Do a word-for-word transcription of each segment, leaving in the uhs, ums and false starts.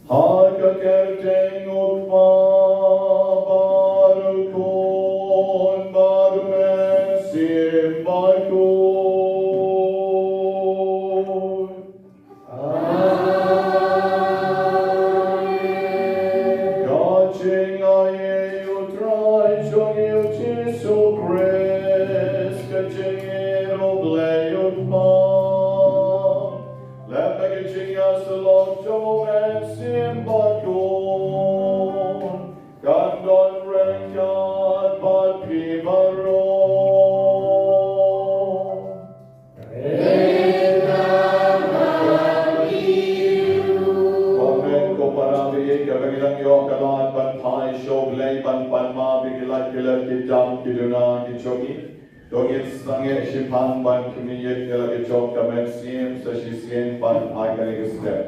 Ha ka kyrteng U Kpa bad U Khun bad U Mynsiem Bakhuid. Amen. Ka jingaiei U Trai jong ngi U Jisu Khrist, ka jingïeit U Blei U Kpa, lem bad ka jingïasyllok jong U Mynsiem Bakhuid, kan don ryngkat bad phi baroh. Ko hynmen ko para baieit, kaba ngi dang ïoh ka lad ban phai sha U Blei ban pan ma ïa ki lad ki lem ki jam ki duna ki jong ngi, to ngin sangeh shiphang ban khmih ïa la ka jong ka mynsiem sa shisien ban ai kane ka step.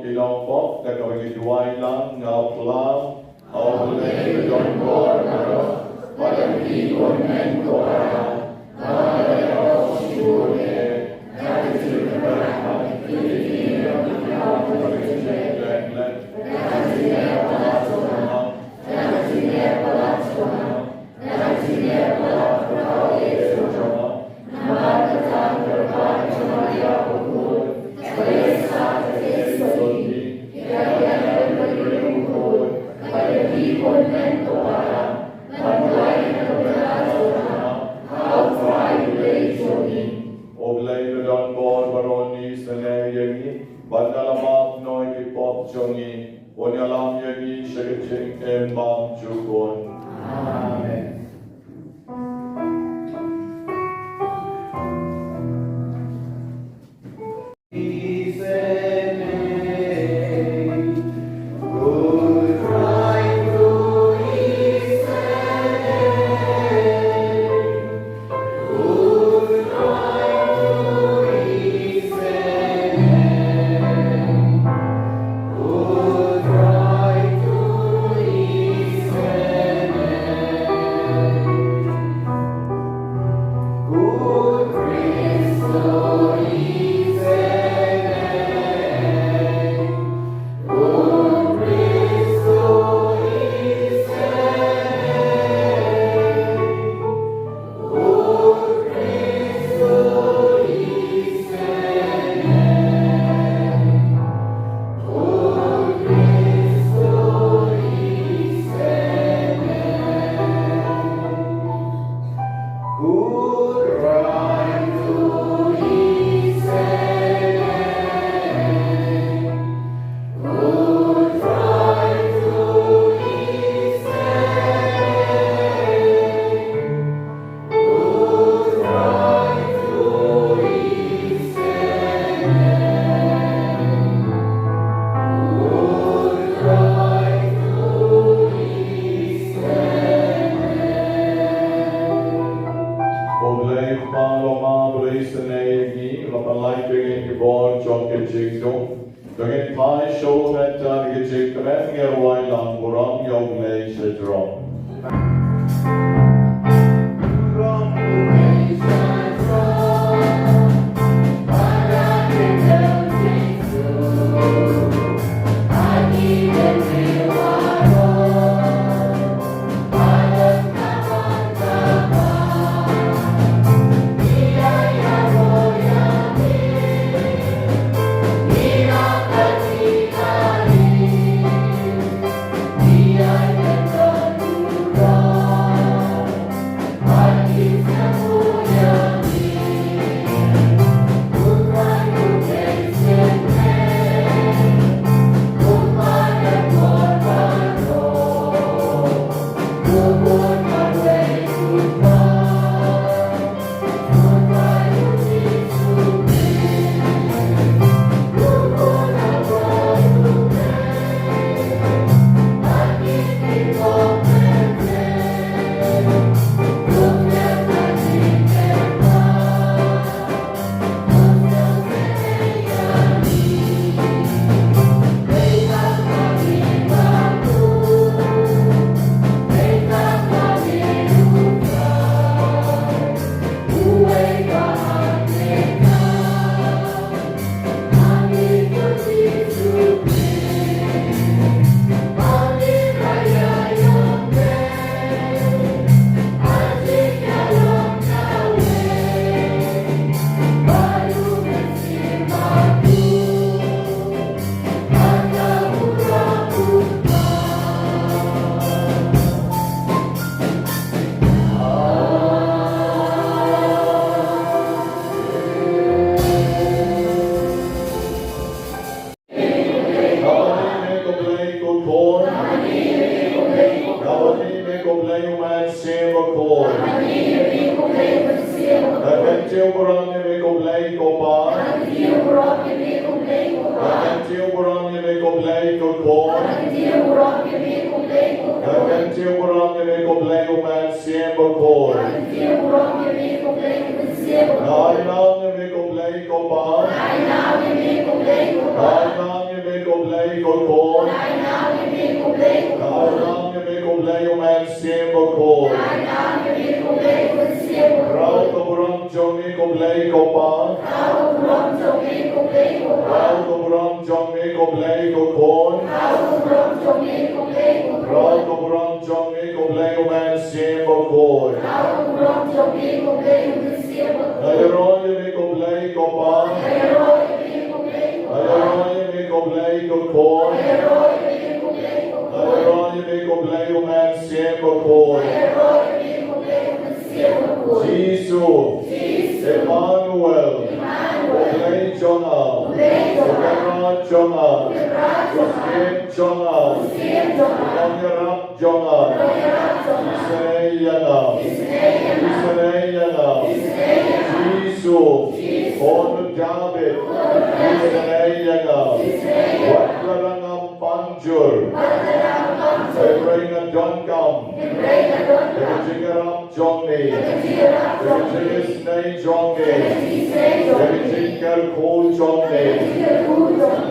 Ki nongpop, da kaba ngi duwai lang, nga plam. U Blei ba don bor baroh un isynei ïa ngi, bad un ïalam noh ïa ki pop jong ngi. Un ïalam ïa ngi sha ka jingim bymjukut. Amen. Ba u la isynei ïa ngi, u la pynlait ïa ngi ki bor jong ka jingdum. To ngin phai sha u mynta da ka jingkmen, ngin ïa rwai lang burom ïa U Blei sha jrong. Kaba mih me ko Blei ko Khun. Kaba mih me ko Blei U Mynsiem Bakhuid. Ka kyntiew burom ïa me ko Blei ko Pa. Ka kyntiew burom ïa me ko Blei ko Khun. Ka kyntiew burom ïa me ko Blei U Mynsiem Bakhuid. Nga ai nang ïa me ko Blei ko Pa. Nga ai nang ïa me ko Blei ko Khun. Nga ai nang ïa me ko Blei U Mynsiem Bakhuid. Khraw ka burom jong me ko Blei ko Pa. Khraw ka burom jong me ko Blei ko Khun. Khraw ka burom jong me ko Blei U Mynsiem Bakhuid. Nga ïaroh ïa me ko Blei ko Pa. Nga ïaroh ïa me ko Blei ko Khun. Nga ïaroh ïa me ko Blei U Mynsiem Bakhuid. Jisu, Emmanuel, U Blei jong nga, U Kynrad jong nga, U Syiem jong nga, U Nongïarap jong nga, isynei ïa nga, isynei ïa nga. Jisu, Khun u Dabid, isynei ïa nga. Wat la ngam pan jur, hynrei nga donkam ïa ka jingïarap jong me, ïa ka jingisynei jong me, ïa ka jingkyrkhu jong me.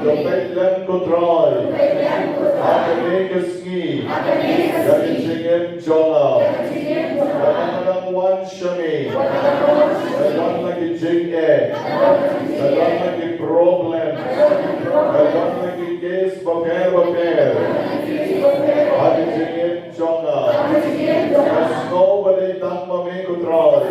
To peit lem ko Trai ha kane ka sngi ïa ka jingim jong nga. Wat la nga dang wan sha me, ka don la ki jingeh, ka don la ki problem, ka don la ki case bapher bapher ha ka jingim jong nga. Nga sngew ba dei tang ma me ko Trai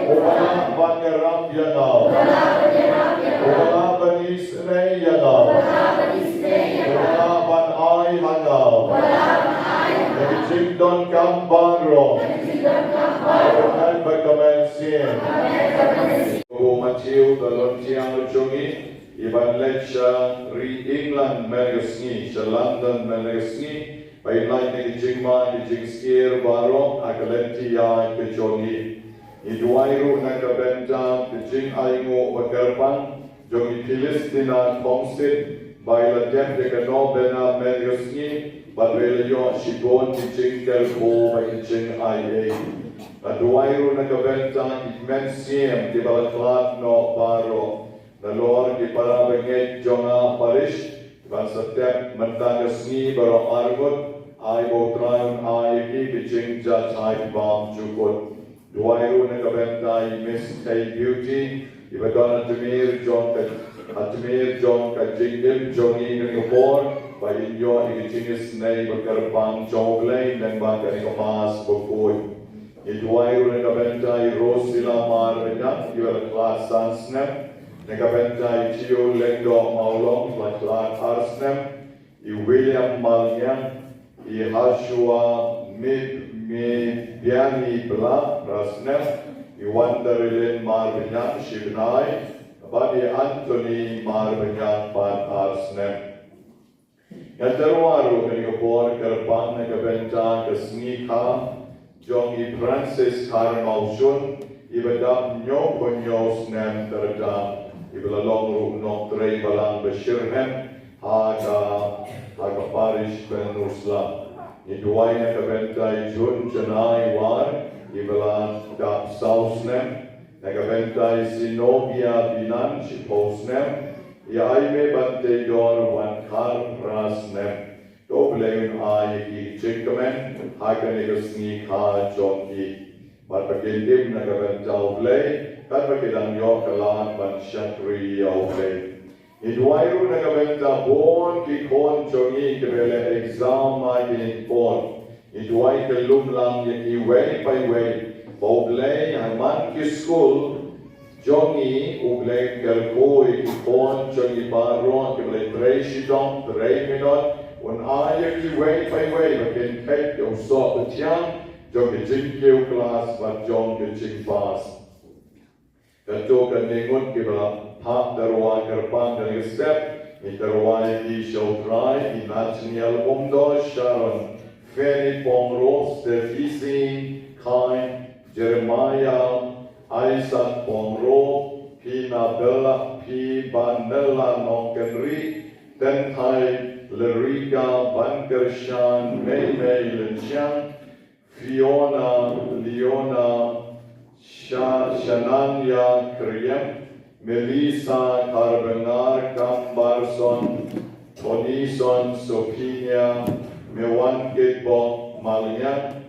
uba lah ban ïarap ïa nga, uba lah ban isynei ïa nga, uba lah ban ai ha nga ïa ka jingdonkam baroh, ka burom bad ka mynsiem. Ko Matthew, ka longthiang jong ngi, i ban leit sha ri England mynne ka sngi, sha London mynne ka sngi, ba in lait na ki jingma ki jingshare baroh ha ka lynti ïaid ka jong ngi. Ngi duwai ruh na ka bynta ka jingainguh ba kyrpang jong ki Philistin khongsit ba i la dep ïa ka nongbna mynne ka sngi, bad ba i la ïoh shibun ki jingkyrkhu bad ki jingaiei. Nga duwai ruh na ka bynta ki mynsiem kiba la khlad noh baroh, nalor ki para bangeit jong nga parish, kiban sa tep mynta ka sngi baroh arngut. Ai ba U Trai un ai ïa ki ka jingjahthait bymjukut. Duwai ruh na ka bynta i Miss K Beauty, iba don ha tmier jong ka, ha tmier jong ka jingim jong ngi ha kane ka por, ba in ïoh ïa ka jingisynei ba kyrpang jong U Blei lyngba kane ka Mass bakhuid. Ngi duwai ruh na ka bynta i Rosila Marbaniang, iba la khlad san snem, na ka bynta i Tio Lyngdoh Mawlong, iba la khlad ar snem, i William Malngiang, i Hashua Mib, Mibiani Blah, phra snem, i Wandarilin Marbaniang, shi bnai, bad i Anthony Marbaniang, pat ar snem. Nga tyrwa ruh kane ka por kyrpang na ka bynta ka sngi kha jong i Francis Kharmawshun, iba dap hynñiewphew hynñiew snem tyrda, iba la long ruh nongtrei balang ba shitrhem ha ka, ha ka parish Pynursla. Ngi duwai na ka bynta i Jun Janai War, iba la dap saw snem, na ka bynta i Zenobia Binan, shiphew snem, i Aimee Banteidor Wankhar, phra snem. To U Blei un ai ïa ki jingkmen ha kane ka sngi kha jong ki. Bad ba kin im na ka bynta U Blei, katba ki dang ïoh ka lad ban shakri ïa U Blei. Ngi duwai ruh na ka bynta bun ki khun jong ngi kiba leh exam ha kine ki por. Ngi duwai kyllum lang ïa kiwei pa iwei, ba U Blei ha man ki skul jong ngi, U Blei un kyrkhu ïa ki khun jong ngi baroh kiba la trei shitom, trei minot, un ai ïa kiwei pa iwei ba kin kheit ïa u soh ba thiang jong ka jingkiew klas bad jong ka jingpass. Kato kane ngut kiba la phah tyrwa kyrpang kane ka step, ngi tyrwa ïa ki sha U Trai, i Nathaniel Umdor, Sharon, Fanny Pongro, Stefisi Khain, Jeremiah Isaac Pongro, Pina Bella, Pi Banella Nongkenri, Tenthai Lerika Bankershan, Meimei Lynchiang, Fiona, Leona, Sha-, Shananya Kriem, Melissa Karbengar Kambarson, Tonison Sopinia, Mewan Kitbok Malian,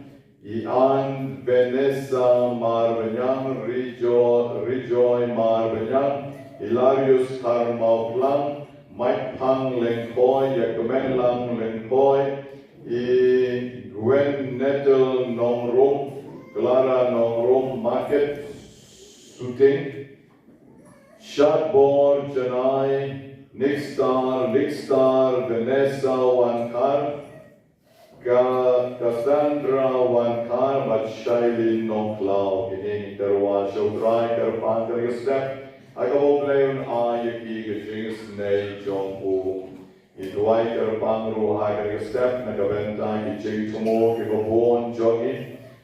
Ian Vanessa Marbanyang, Rijo-, Rijoy Marbanyang, Hilarius Karmauklang, Mike Pang Lengkoi, Yakmenlang Lengkoi, i Gwen Nettle Nongrum, Clara Nongrum, Market Suting, Shadbor Janai, Nickstar, Nickstar, Vanessa Wankar, Ka Cassandra Wankar bad Shailene Nongkhlaw, kine ngi tyrwa sha U Trai kyrpang kane ka step, ha kaba U Blei un ai ïa ki ka jingisynei jong u. Ngi duwai kyrpang ruh ha kane ka step na ka bynta ki jingthmu kiba bun jong ngi,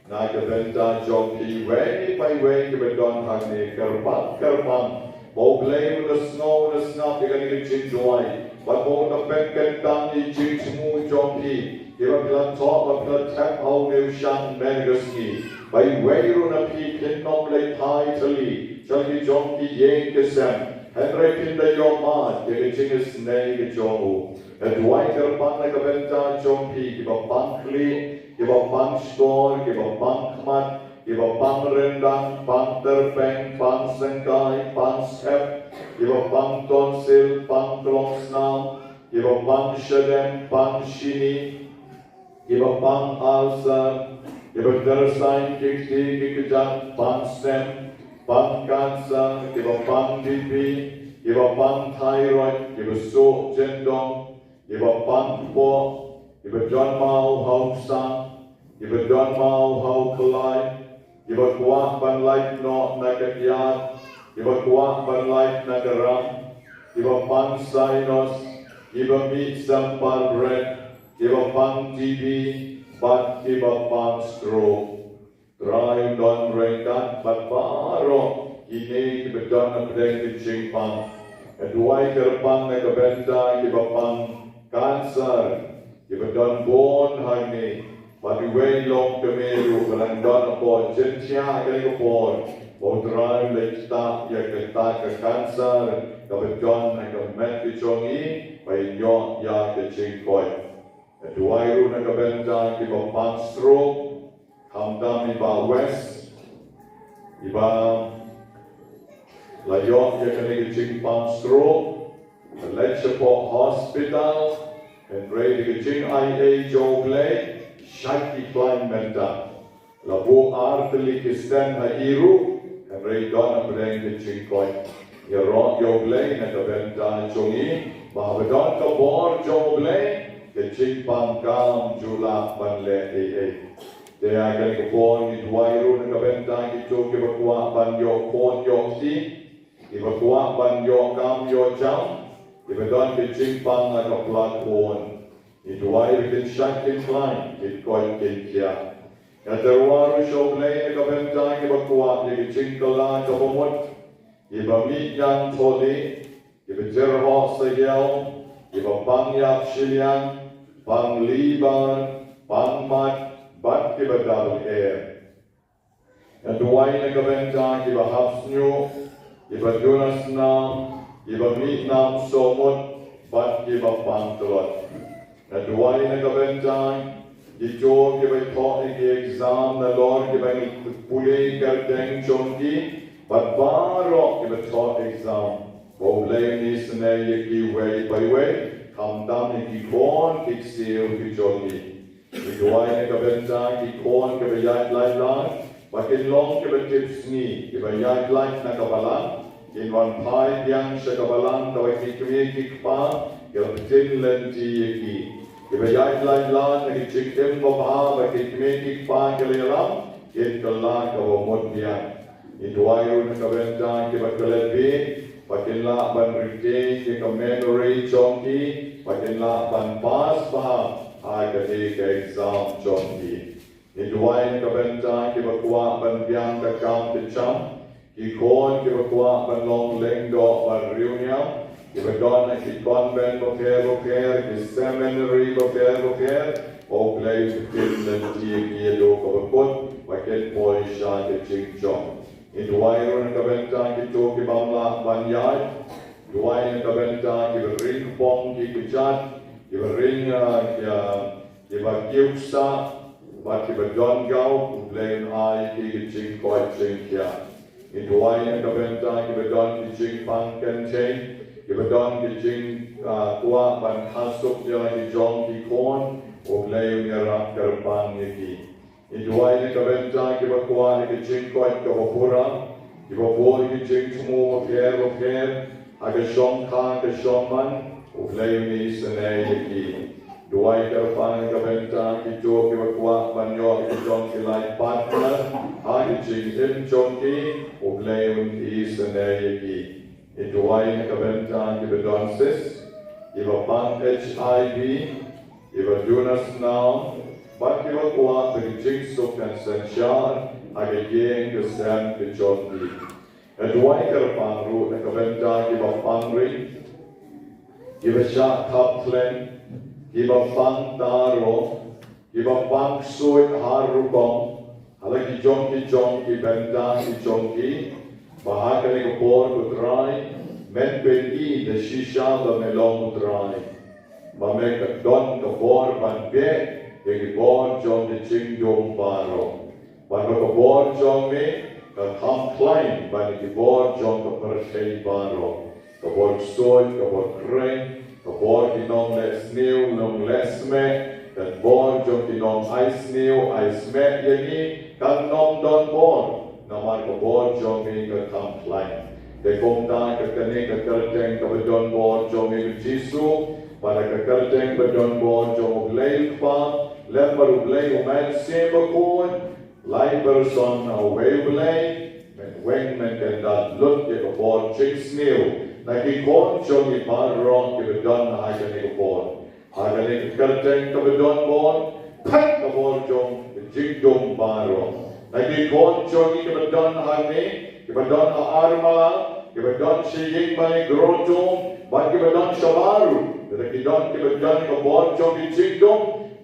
na ka bynta jong phi iwei pa iwei kiba don hangne, kyrpang kyrpang ba U Blei un da sngew, un da sngap ïa kane ka jingduwai, bad ba un da pynkyntang ïa ki jingthmu jong phi kiba phi la thoh, ba phi la thep ha une u shang mynne ka sngi. Ba iwei ruh na phi phin ym leit phai tylli sha la ki jong ki ïing ki sem, hynrei phin da ïoh mad ïa ka jingisynei ka jong u. Nga duwai kyrpang na ka bynta jong phi kiba pang khlieh, kiba pang shkor, kiba pang khmat, kiba pang ryndang, pang tyrpeng, pang syngkai, pang skep, kiba pang tonsil, pang klongsnam, kiba pang shadem, pang shini, kiba pang ulcer, kiba tyrsaiñ ki kti ki kjat, pang snem, pang cancer, kiba pang B P, kiba pang thyroid, kiba suh jyndong, kiba pang kpoh, kiba don maw ha u ksang, kiba don maw ha u khlaiñ, kiba kwah ban lait noh na ka kyiad, kiba kwah ban lait na ka ram, kiba pang sinus, kiba mih sympat bret, kiba pang T B, bad kiba pang stroke. Trai un don ryngkat bad baroh kine kiba don hapdeng ka jingpang. Nga duwai kyrpang na ka bynta kiba pang cancer, kiba don bun hangne, Bad iwei long kmie ruh ba dang don hapoh jynthia ha kane ka por ba U Trai u la ktah ïa kata ka cancer kaba don ha ka met ka jong i, ba in ïoh ïa ka jingkoit. Nga duwai ruh na ka bynta kiba pang stroke, khamtam i Bah West, iba la ïoh ïa kane ka jingpang stroke, ka leit shapoh hospital, hynrei da ka jingai ei jong U Blei, shait ki khlaiñ mynta. La buh ar tylli ki stent ha i ruh, hynrei don hapdeng ka jingkoit. Ïaroh ïa U Blei na ka bynta jong i, ba haba don ka bor jong U Blei, ka jingpang kam ju lah ban leh ei ei. Te ha kane ka por ngi duwai ruh na ka bynta kito kiba kwah ban ïoh khun ïoh kti, kiba kwah ban ïoh kam ïoh jam, kiba don ka jingpang ha ka pla khun. Ngi duwai ba kin shait kin khlaiñ, kin koit kin khiah. Nga tyrwa ruh sha U Blei na ka bynta kiba kwah ïa ka jingkylla kaba mut, kiba mih ïang tholi, kiba jyrhoh sahiaw, kiba pang ïap shiliang, pang liver, pang mat, bad kiba double air. Nga duwai na ka bynta kiba hap shñiuh, kiba duna snam, kiba mih nam sohmut, bad kiba pang tlot. Nga duwai na ka bynta kito kiba thoh ïa ki exam nalor kiba ngi pule kyrteng jong ki, bad baroh kiba thoh exam, ba U Blei un isynei ïa kiwei pa iwei, khamtam ïa ki khun ki ksiew ki jong ki. Ngi duwai na ka bynta ki khun kiba ïaid lait lait, ba kin long kiba tip sngi, kiba ïaid lait na ka balang, kin wan phai biang sha ka balang kaba ki kmie ki kpa ki la pyntin lynti ïa ki. Kiba ïaid lait lait na ka jingim babha ba ki kmie ki kpa ki la ïalam, kin kylla kaba mut biang. Ngi duwai ruh na ka bynta kiba klet bieit, ba kin lah ban retain ïa ka memory jong ki, ba kin lah ban pass bha ha kane ka exam jong ki. Ngi duwai na ka bynta kiba kwah ban biang ka kam ka jam, ki khun kiba kwah ban long lyngdoh ba riewniam, kiba don ha ki convent bapher bapher, ki seminary bapher bapher, ba U Blei un pynlynti ïa ki haduh kaba kut, ba kin poi sha ka jingjop. Ngi duwai ruh na ka bynta kito ki bym lah ban ïaid. Duwai na ka bynta kiba ring kpong ki kjat, kiba ring, ah, ki, ah, kiba kiew ksah, bad kiba don gout, U Blei un ai ki ka jingkoit jingkhiah. Ngi duwai na ka bynta kiba don ki jingpang kynthei, kiba don ki jing, ah, kwah ban khasuk ïa la ki jong ki khun, U Blei un ïarap kyrpang ïa ki. Ngi duwai na ka bynta kiba kwah ïa ka jingkoit kaba pura, kiba bun ki jingthmu bapher bapher, ha ka shongkha ka shongman, U Blei un isynei ïa ki. Duwai kyrpang na ka bynta kito kiba kwah ban ïoh ïa ki jong ki life partner, ha ka jingim jong ki, U Blei un isynei ïa ki. Ngi duwai na ka bynta kiba don cyst, kiba pang H I V, kiba duna snam, bad kiba kwah ïa ka jingsuk kan synshar ha ka ïing ka sem ka jong ki. Nga duwai kyrpang ruh na ka bynta kiba pang ri, kiba shah thap khlem, kiba pang taro, kiba pang ksuid har rukom, ha la ki jong ki jong ki bynta ki jong ki, ba ha kane ka por ko Trai, men pyni da shisha ba me long ko Trai. Ba me ka don ka bor ban beh ïa ki bor jong ki jingdum baroh. Bad ba ka bor jong me ka kham khlaiñ ban ïa ki bor jong ka pyrthei baroh. Ka bor ksuid, ka bor khrei, ka bor ki nongleh sniew, nongleh smeh, ka bor jong ki nongai sniew, ai smeh ïa ngi, kan ym don bor, namar ka bor jong me ka kham khlaiñ. Te kumta ka kane ka kyrteng kaba don bor jong me ko Jisu, bad ka kyrteng ba don bor jong U Blei Kpa, lem bad U Blei U Mynsiem Bakhuid, lai person na uwei U Blei, men weng men kyndat lut ïa ka bor jingsniew na ki khun jong ngi baroh kiba don ha kane ka bor. Ha kane ka kyrteng kaba don bor, phet ka bor jong ka jingdum baroh. Na ki khun jong ngi kiba don hangne, kiba don ha Armala, kiba don sha ïing mane Grotum, bad kiba don shabar ruh, lada ki don kiba don ka bor jong ki jingdum,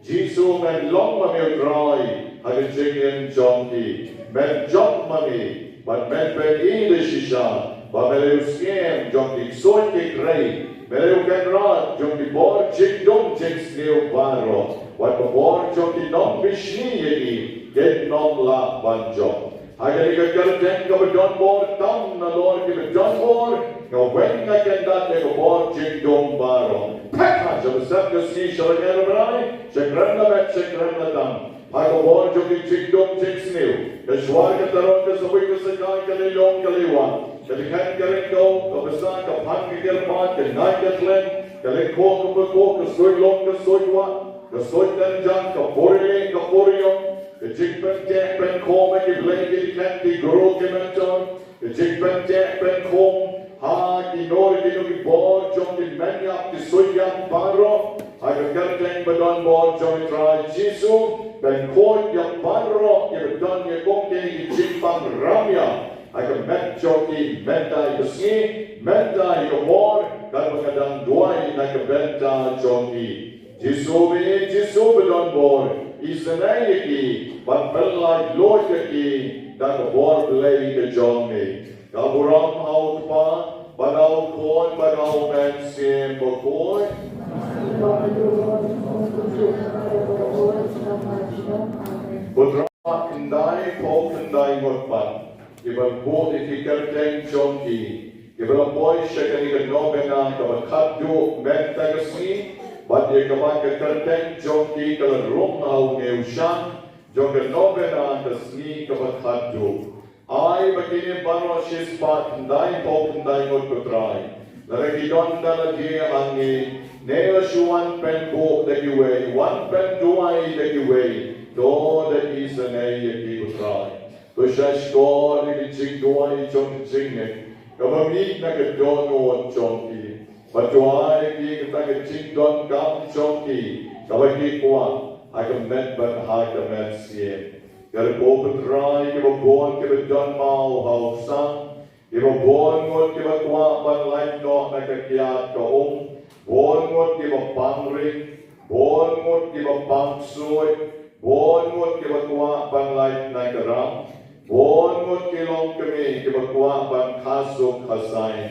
Jisu, men long ma me u Trai ha ka jingim jong ki. Men jop ma me bad men pyni da shisha ba me dei u syiem jong ki ksuid ki khrei. Me dei u kynrad jong ki bor jingdum jingsniew baroh, wat ka bor jong ki nongbishni ïa ki kin ym lah ban jop. Ha kane ka kyrteng kaba don bor tam nalor kiba don bor, nga weng nga kyndat ïa ka bor jingdum baroh. Phet ha sha ba sep ka sngi sha ba ngi ruh brai, sha kren la met sha kren la tam. Ha ka bor jong ki jingdum jingsniew, ka shwar ka tarot, ka sawei ka sakai, ka lei long ka lei wan, ka dkhen ka ryngkew, ka bsa ka phan ka kyrpad, ka ngai ka thlem, ka lyngkhuh ka pyrkhuh, ka suid long ka suid wah, ka suid kynjang, ka purieh ka puriong, ka jingpynteh pynkhum ïa ki blei ki dkhen, ki guru ki mentor, ka jingpynteh pynkhum ha kino kino ki bor jong ki men ïap ki suid ïap baroh. Ha ka kyrteng ba don bor jong u Trai Jisu, pynkhuid ïa baroh kiba don ïa kum kine ki jingpang ramïap ha ka met jong ki mynta ïa ka sngi, mynta ïa ka por, katba nga dang duwai na ka bynta jong ki. Jisu me, Jisu ba don bor, isynei ïa ki ban pyllait luid ïa ki da ka bor Blei ka jong me. Ka burom ha u Kpa bad ha u Khun bad ha u Mynsiem Bakhuid. Ko Trai, khyndai phew khyndai ngut pat kiba buh ïa ki kyrteng jong ki, kiba la poi sha kane ka novena kaba khatduh mynta ka sngi, bad ïa kaba ka kyrteng jong ki ka la rung ha une u shan jong ka novena ka sngi kaba khatduh. Ai ba kine baroh shispah khyndai phew khyndai ngut, ko Trai, lada ki don da lade hangne, ne la shu wan pynbuh da kiwei, wan pynduwai da kiwei, to da isynei ïa ki, ko Trai. To shahshkor ïa ka jingduwai jong ka jingngeit kaba mih na ka dohnud jong ki. Bad duwai ïa ki kata ka jingdonkam jong ki kaba ki kwah ha ka met bad ha ka mynsiem. Kyrkhu, ko Trai, kiba bun kiba don maw ha u sang, kiba bun ngut kiba kwah ban lait noh na ka kiad ka um, bun ngut kiba pang ring, bun ngut kiba pang ksuid, bun ngut kiba kwah ban lait na ka ram, bun ngut ki longkmie kiba kwah ban kha suk kha saiñ.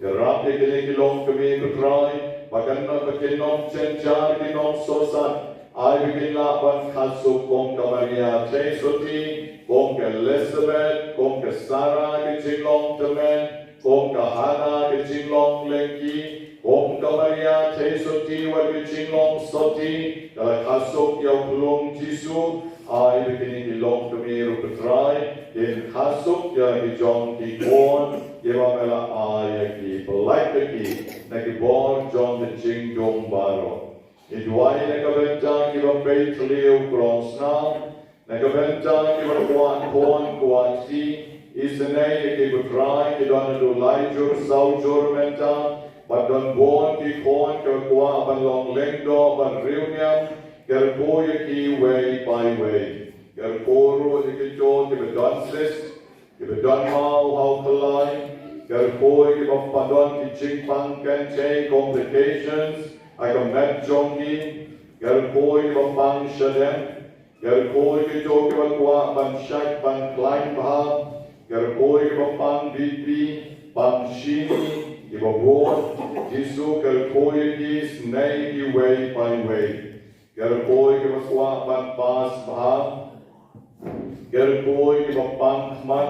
Ïarap ïa kine ki longkmie, ko Trai, ba kan, ba kin ym jynjar, kin ym sohsat. Ai ba kin lah ban kha suk kum ka Maria Theisotti, kum ka Elizabeth, kum ka Sarah ka jinglong tymmen, kum ka Hannah ka jinglong lyngkhi, kum ka Maria Theisotti wat ka jinglong sotti ka la kha suk ïa u khlung Jisu. Ai ba kine ki longkmie ruh, ko Trai, kin kha suk ïa la ki jong ki khun kiba me la ai ïa ki. Pyllait ïa ki na ki bor jong ka jingdum baroh. Ngi duwai na ka bynta kiba peit thliew, khlong snam, na ka bynta kiba kwah khun kwah kti, isynei ïa ki, ko Trai, ki don haduh lai jur saw jur mynta, bad don bun ki khun kiba kwah ban long lyngdoh ban riewniam. Kyrkhu ïa ki wei pa wei. Kyrkhu ruh ïa kito kiba don cyst, kiba don maw ha u khlaiñ. Kyrkhu ïa kiba don ki jingpang kynthei, complications, ha ka met jong ki. Kyrkhu ïa kiba pang shadem. Kyrkhu ïa kito kiba kwah ban shait ban khlaiñ bha. Kyrkhu ïa kiba pang B P, pang shini, kiba bun. Jisu, kyrkhu ïa ki, isynei ïa ki wei pa wei. Kyrkhu ïa kiba kwah ban pass bha. Kyrkhu ïa kiba pang khmat.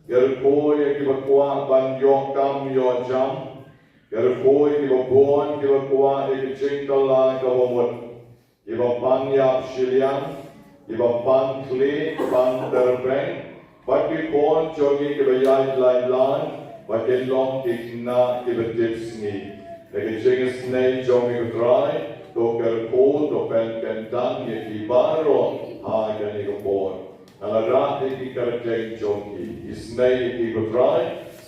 Kyrkhu ïa kiba kwah ban ïoh kam ïoh jam. Kyrkhu ïa kiba bun kiba kwah ïa ka jingkylla kaba mut. Kiba pang ïap shiliang, kiba pang khlieh, pang tyrpeng, bad ki khun jong ngi kiba ïaid lait lait, ba kin long ki khynnah kiba tipsngi. Da ka jingisynei jong me, ko Trai, to kyrkhu, to pynkyntang ïa ki baroh ha kane ka por. Nga la rah ïa ki kyrteng jong ki. Isynei ïa ki, ko Trai,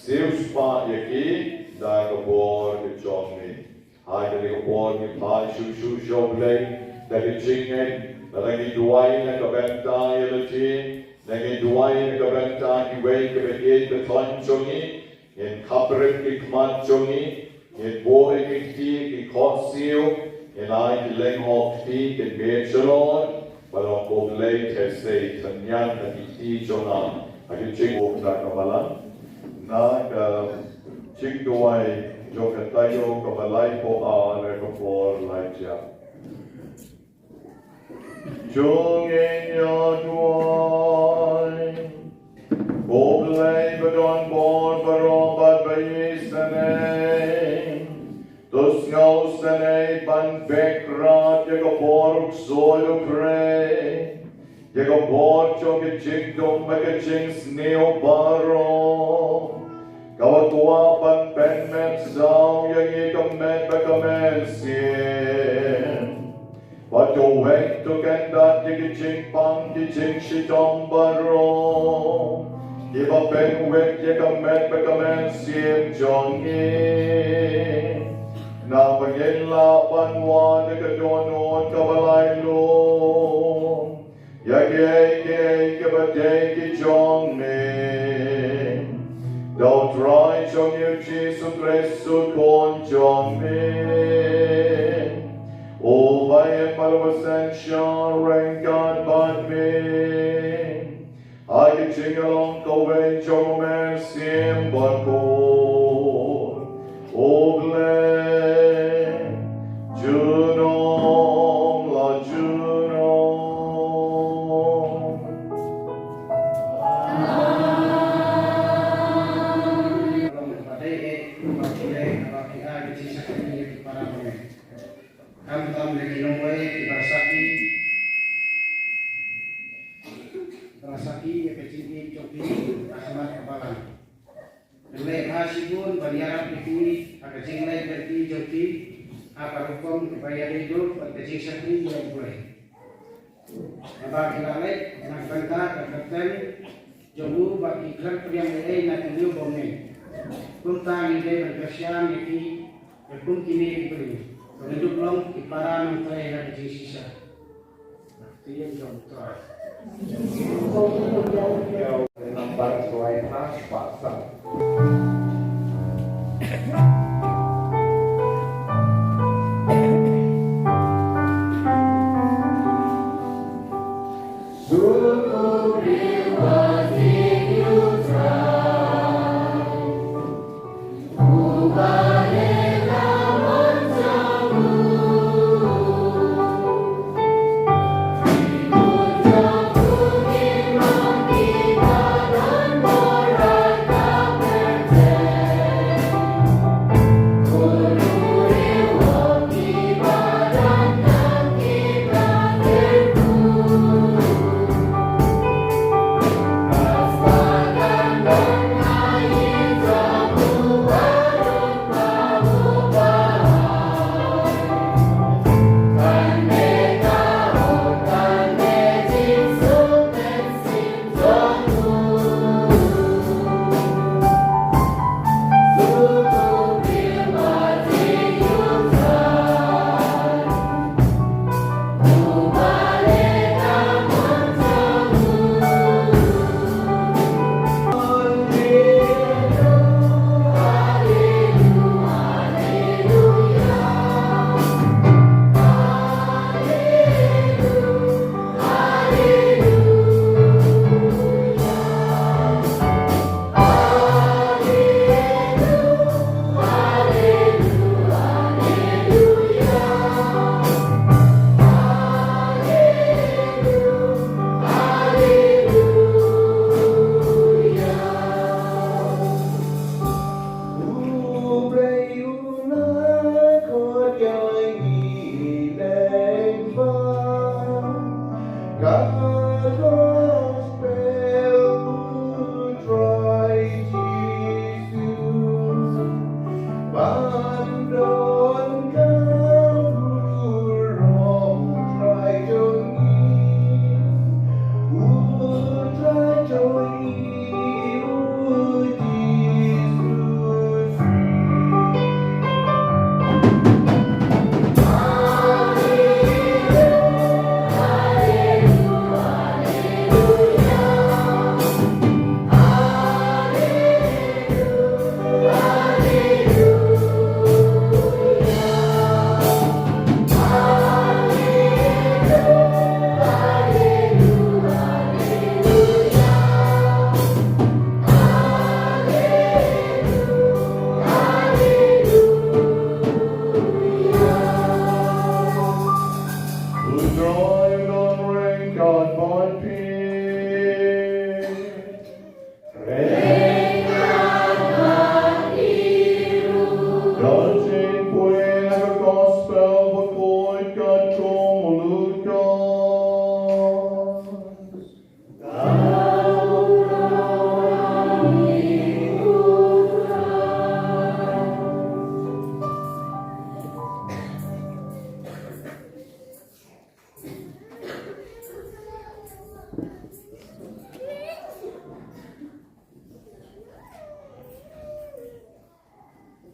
siewspah ïa ki da ka bor ka jong me. Ha kane ka por ngi phai shuh shuh sha U Blei da ka jingngeit, lada ngi duwai na ka bynta ïa lade, lada ngi duwai na ka bynta kiwei kiba ïeit ka thaiñ jong ngi, ngin khaprit ki khmat jong ngi, ngin buh ïa ki kti ki khohsiew, Ngi la ïa ki leng hok ki, ki miet shalor, ba long ko Blei te sei tynñiang ha ki kti jong nga ha ki jingmut na ka balang. Na ka jingduwai jong ka taïew kaba laiphew ar na ka por laithiah. Jong ngi ïa duwai. Ko Blei ba don bor baroh bad ba ïeit sngewsynei, to sngewsynei ban beh krad ïa ka bor u ksuid u krei, ïa ka bor jong ka jingdum bad ka jingsniew baroh, kaba kwah ban pynmih saw ïa ngi ka met bad ka mynsiem. Bad to weng to kyndat ïa ki jingpang ki jingshitom baroh, kiba pynwit ïa ka met bad ka mynsiem jong ngi. Naba ngin lah ban wad ïa ka dohnud kaba lailung ïa kiei kiei kiba dei ki jong me. Da U Trai jong ngi U Jisu Khrist U Khun jong me, uba ïeit bad uba synshar ryngkat bad me, ha ka jingïalong kawei jong U Mynsiem Bakhuid, U Blei, junom la junom. Khamtam lei ki nongwei kiba la sakhi, kiba la sakhi ïa ka jingïeit jong phi ha khmat ka balang. Ngi leit ha shibun ban ïarap ïa phi ha ka jingleit leit jong phi ha ka rukom kaba ïadei bad ka jingsakhi ïa U Blei. Naba ki la leit na ka bynta ka kyrteng jong u bad ki khlem pdiang ei ei na ki briew bymneng. Kumta ngi dei ban kyrshan ïa ki ïa kum kine ki briew ba kin dup long ki para nongtrei ha ka jingshisha. Ktien jong U Trai. Nambar khlai phra spah san.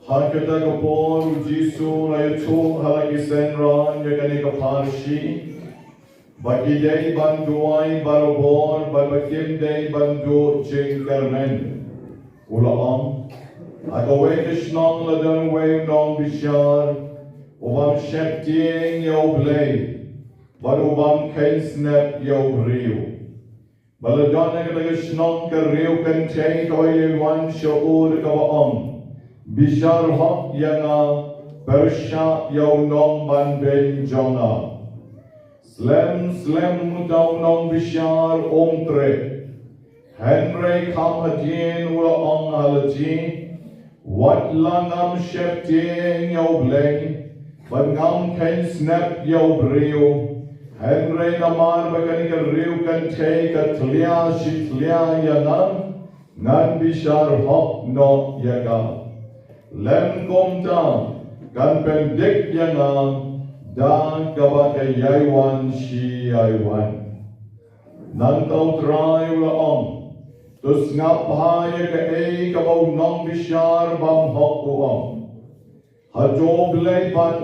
Ha kata ka por u Jisu u la ïathuh ha la ki synran ïa kane ka pharshi, ba ki dei ban duwai barabor bad ba kim dei ban duh jingkyrmen. U la ong, ha kawei ka shnong la don uwei u nongbishar u bym sheptieng ïa U Blei bad u bym kheiñ snep ïa u briew. Ba la don ha kata ka shnong ka riew kynthei kaba ïai wan sha u da kaba ong, bishar hok ïa nga pyrshah ïa u nongbanbeiñ jong nga. Slem slem uta u nongbishar um treh. Hynrei kham hadien u la ong ha lade, wat la ngam sheptieng ïa U Blei bad ngam kheiñ snep ïa u briew, hynrei namar ba kane ka riew kynthei ka tlia shi tlia ïa nga, ngan bishar hok noh ïa ka. Lem kumta kan pyndik ïa nga da kaba ka ïai wan shi ïai wan. Nangta U Trai u la ong, to sngap bha ïa kaei kaba u nongbishar bymhok u ong. Hato U Blei pat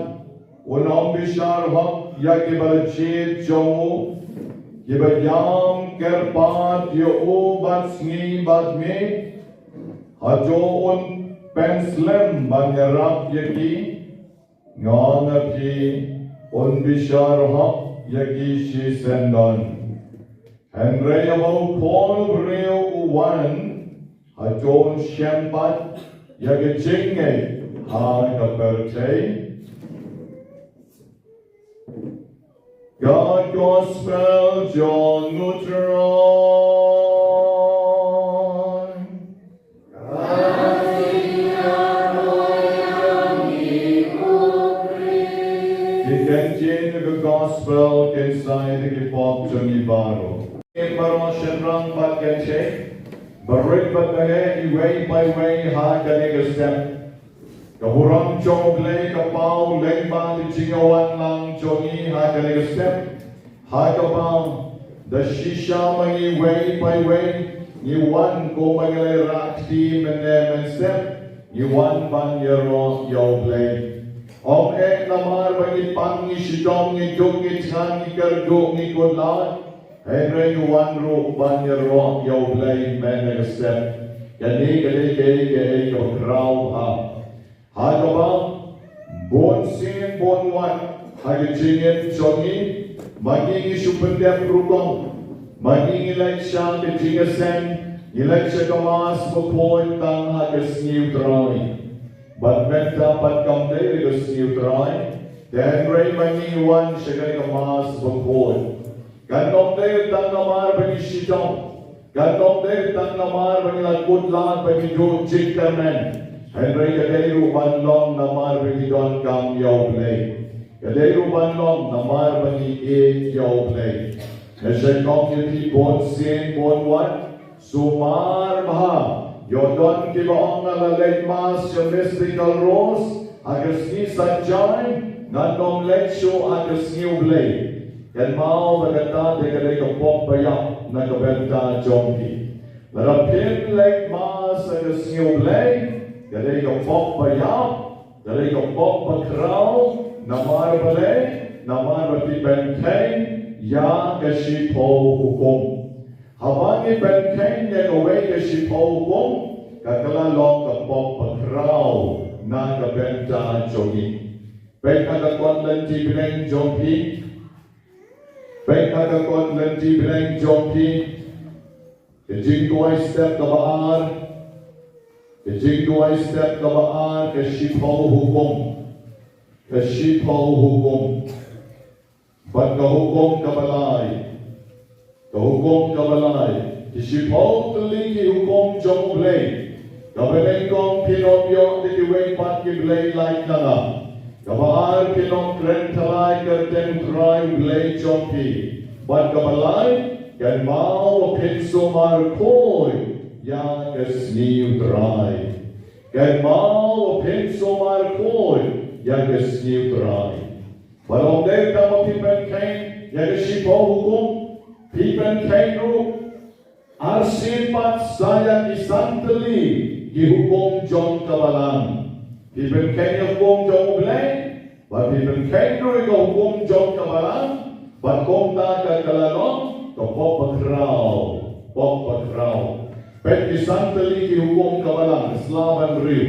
un ym bishar hok ïa kiba la jied jong u, kiba ïam kyrpad ïa u bad sngi bad miet? Hato un pynslem ban ïarap ïa ki? Nga ong ïa phi, un bishar hok ïa ki shisyndon. Hynrei haba U Khun u briew u wan, hato un shem pat ïa ka jingngeit ha ka pyrthei? Ka gospel jong U Trai. Ki kyntien ka gospel kin sa ïa ki pop jong ngi baroh. Ki baroh shynrang bad kynthei, barit bad baheh, iwei pa iwei ha kane ka step. Ka burom jong U Blei ka paw lyngba ka jingïawanlang jong ngi ha kane ka step. Ha kaba da shisha ma ngi iwei pa iwei ngi wan kum ba ngi la ïarap mynne mynstep, ngi wan ban ïaroh ïa U Blei. Ym eh namar ba ngi pang, ngi shitom, ngi duk, ngi thngan, ngi kyrduh, ngi kut lad, hynrei ngi wan ruh ban ïaroh ïa U Blei mynne mynstep. Kane ka dei kaei kaei kaba khraw bha. Ha kaba bun sien bun wat ha ka jingim jong ngi, ma ngi ngi shu pyndep rukom, ma ngi ngi leit sha ka jingïaseng, ngi leit sha ka Mass Bakhuid tang ha ka sngi U Trai. Bad mynta pat kam dei ka sngi U Trai, hynrei ma ngi ngi wan sha ka Mass Bakhuid. Kan ym dei tang namar ba ngi shitom. Kan ym dei tang namar ba ngi la kut lad, ba ngi duh jingkyrmen. Hynrei ka dei ruh ban long namar ba ngi donkam ïa U Blei. Ka dei ruh ban long namar ba ngi ïeit ïa U Blei. Nga shait ong ïa phi, bun sien bun wat, sumar bha. Ïoh don kiba ong, nga la leit Mass sha Mystical Rose ha ka sngi Saitjaiñ, ngan ym leit shuh ha ka sngi U Blei. Kynmaw ba kata te ka dei ka pop ba ïap na ka bynta jong phi. Lada phim leit Mass ha ka sngi U Blei, ka dei ka pop ba ïap, ka dei ka pop ba khraw. Namar balei? Namar ba phi pynkheiñ ïa ka shiphew hukum. Haba ngi pynkheiñ ïa kawei ka shiphew hukum, ka ka la long ka pop ba khraw na ka bynta jong ngi. Peit ha ka kot lynti bneng jong phi. Peit ha ka kot lynti bneng jong phi. Ka jingduwai step kaba ar. Ka jingduwai step kaba ar, ka shiphew hukum. Ka shiphew hukum. Bad ka hukum kaba lai. Ka hukum kaba lai. Ki shiphew tylli ki hukum jong U Blei. Kaba nyngkong, phin ym ïoh da kiwei pat ki blei lait na nga. Kaba ar, phin ym kren thalai kyrteng U Trai U Blei jong phi. Bad kaba lai, kynmaw ba phin sumar khuid ïa ka sngi U Trai. Kynmaw ba phin sumar khuid ïa ka sngi U Trai. Bad ym dei tang ba phi pynkheiñ ïa ka shiphew hukum, phi pynkheiñ ruh arsien pat sa ïa ki san tylli ki hukum jong ka Balang. Phi pynkheiñ ïa ka hukum jong U Blei, bad phi pynkheiñ ruh ïa ka hukum jong ka balang, bad kumta ka, ka la long ka pop bakhraw, pop bakhraw. Peit ki san tylli ki hukum ka balang, sla ba hynriew,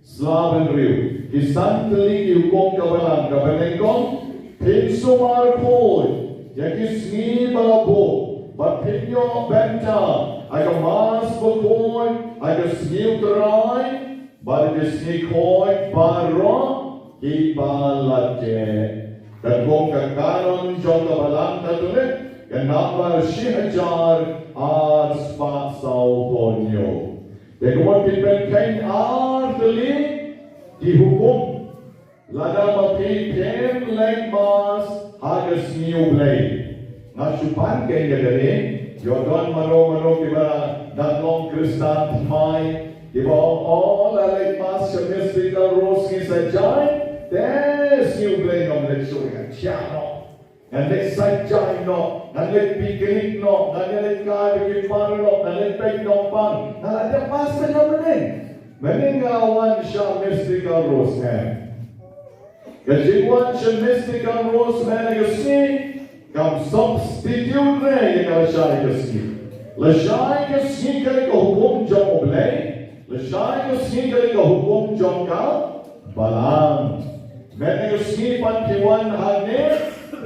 sla ba hynriew. Ki san tylli ki hukum ka balang, kaba nyngkong, phin sumar khuid ïa ki sngi ba la buh, bad phin ïoh bynta ha ka Mass bakhuid ha ka sngi U Trai, bad ki sngi khuid baroh kiba la jia. Katkum ka kanon jong ka balang Katholik, ka nambar shi hajar ar spah saw phew hynñiew. Te kumno phin pynkheiñ ar tylli ki hukum lada ma phi phim leit Mass ha ka sngi U Blei? Nga shu pan kein ïa kane, ïoh don mano mano kiba dang long Khristan thymmai kiba ong, "Oh, la leit Mass sha Mystical Rose sngi Saitjaiñ, te sngi U Blei ngam leit shuh, ngan thiah noh. Ngan leit Saitjaiñ noh, ngan leit picnic noh, ngan leit kai bad ki para noh, ngan leit peit nongpang. Nga la dep Mass mynta mynnin. Mynnin nga wan sha Mystical Rose." Em. Ka jingwan sha Mystical Rose mynne ka sngi kam substitute ne ïa ka lashai ka sngi. Lashai ka sngi ka dei ka hukum jong U Blei, lashai ka sngi ka dei ka hukum jong ka balang. Mynne ka sngi pat phi wan hangne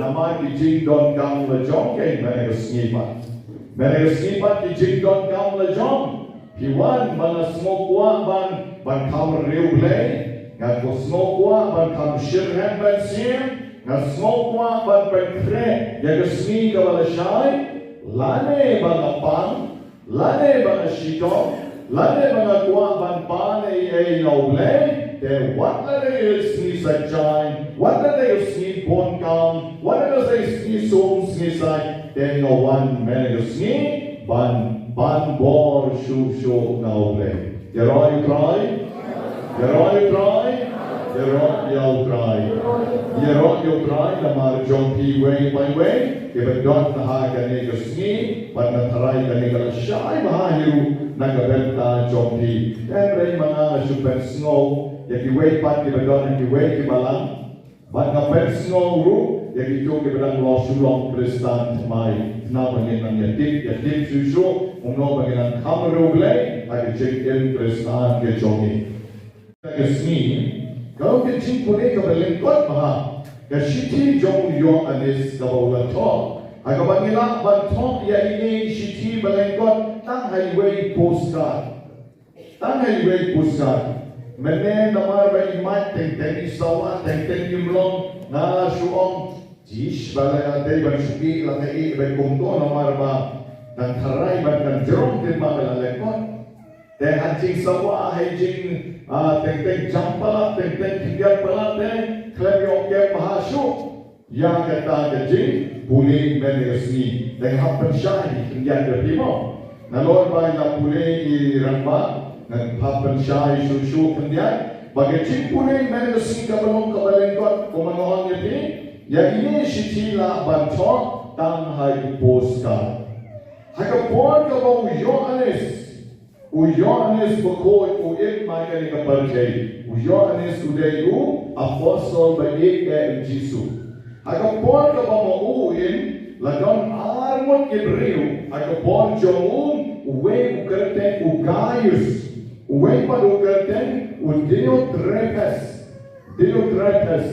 namar ki jingdonkam la jong phi mynne ka sngi pat. Mynne ka sngi pat ki jingdonkam la jong. Phi wan ba nga sngewkwah ban, ban kham riewblei, nga sngewkwah ban kham shitrhem mynsiem, nga sngewkwah ban pynkhreh ïa ka sngi kaba lashai, lane ba nga pang, lane ba nga shitom, lane ba nga kwah ban pan ei ei na U Blei, te wat la dei ka sngi Saitjaiñ, wat la dei ka sngi bun kam, wat la dei ka sngi sum sngi sait, te nga wan mynne ka sngi ban pan bor shuh shuh na U Blei. Ïaroh ïa U Trai. Ïaroh ïa U Trai. Ïaroh ïa U Trai. Ïaroh ïa U Trai namar jong phi iwei pa iwei kiba don ha kane ka sngi, bad nga tharai kane ka la shai bha hi ruh na ka bynta jong phi. Hynrei ma nga nga shu pynsngew ïa kiwei pat kiba don ha kiwei ki balang. Bad nga pynsngew ruh ïa kito kiba dang long shu long Khristan thymmai, khnang ba ngin nang ïa tip, ïa tip shuh shuh kumno ba ngin nang kham riewblei ha ka jingim Khristan ka jong ngi. Ka sngi, ka long ka jingpule kaba lyngkot bha, ka shithi jong u Ïoannis kaba u la thoh, ha kaba ngi lah ban thoh ïa ine i shithi ba lyngkot tang ha iwei i postcard. Tang ha iwei i postcard. Mynne namar ba i mait teng teng i sawa, teng teng i mlong, nga la shu ong, "Jish, balei nga dei ban shu ïeh la nga ïeh beit kumto namar ba dang tharai ban kan jrong te ba la lyngkot." Te ha jingsawa, ha jing, ah, teng teng jam palat, teng teng khyndiat palat, te khlem ïoh kem bha shuh ïa kata ka jingpule mynne ka sngi. Te nga hap pynshai khyndiat ïa phi mo. Nalor ba nga pule i rangbah, nga hap pynshai shuh shuh khyndiat ba ka jingpule mynne ka sngi kaba long kaba lyngkot, kumba nga ong ïa phi, ïa ine i shithi lah ban thoh tang ha i postcard. Ha ka por kaba u Ïoannis, u Ïoannis Bakhuid u im ha kane ka pyrthei. U Ïoannis u dei u apostol ba ïeit eh u Jisu. Ha ka por kaba ma u u im, la don ar ngut ki briew ha ka por jong u, uwei u kyrteng u Gaius, uwei pat u kyrteng u Diotrephes. Diotrephes.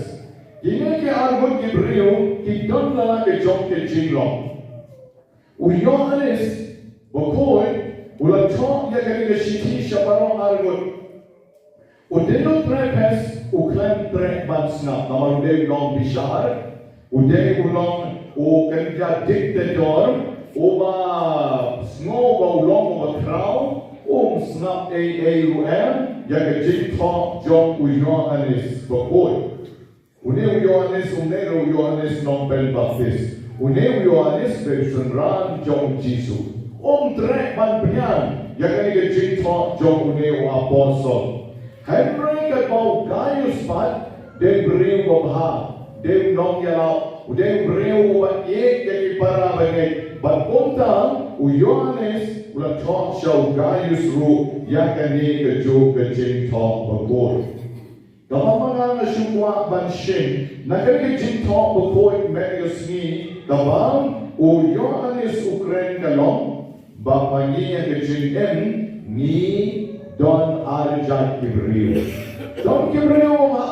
Kine ki ar ngut ki briew ki don la ka jong ka jinglong. U Ïoannis Bakhuid u la thoh ïa kane ka shithi sha baroh ar ngut. U Diotrephes u khlem treh ban sngap namar u dei u nongbishar, u dei u nong u kynja dictator, uba sngew ba u long uba khraw, um sngap ei ei ruh em ïa ka jingthoh jong u Ïoannis Bakhuid. Une u Ïoannis um dei ruh u Ïoannis Nongpynbaptis. Une u Ïoannis dei u synran jong u Jisu. Um treh ban pynïaid ïa kane ka jingthoh jong une u apostol. Hynrei katba u Gaius pat dei u briew uba bha, dei u nongïalam, u dei u briew uba ïeit ïa ki para bangeit. Bad kumta u Ïoannis u la thoh sha u Gaius ruh ïa kane kajuh ka jingthoh bakhuid. Kaba ma nga nga shu kwah ban shim na kane ka jingthoh bakhuid mynne ka sngi, kaba u Ïoannis u kren ka long ba ma ngi ha ka jingim ngi don ar jait ki briew. Don ki briew ba bha,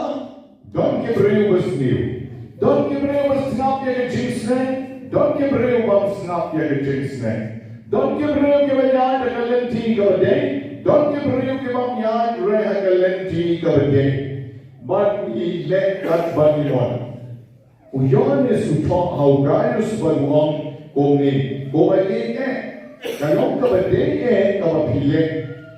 don ki briew ba sniew. Don ki briew ba sngap ïa ka jingsneng, don ki briew bym sngap ïa ka jingsneng. Don ki briew kiba ïaid ha ka lynti kaba dei, don ki briew kibym ïaid ruh ha ka lynti kaba dei. Bad ngi leh katba ngi mon. U Ïoannis u thoh ha u Gaius bad u ong kumne, kaba dei eh, ka long kaba dei eh kaba phi leh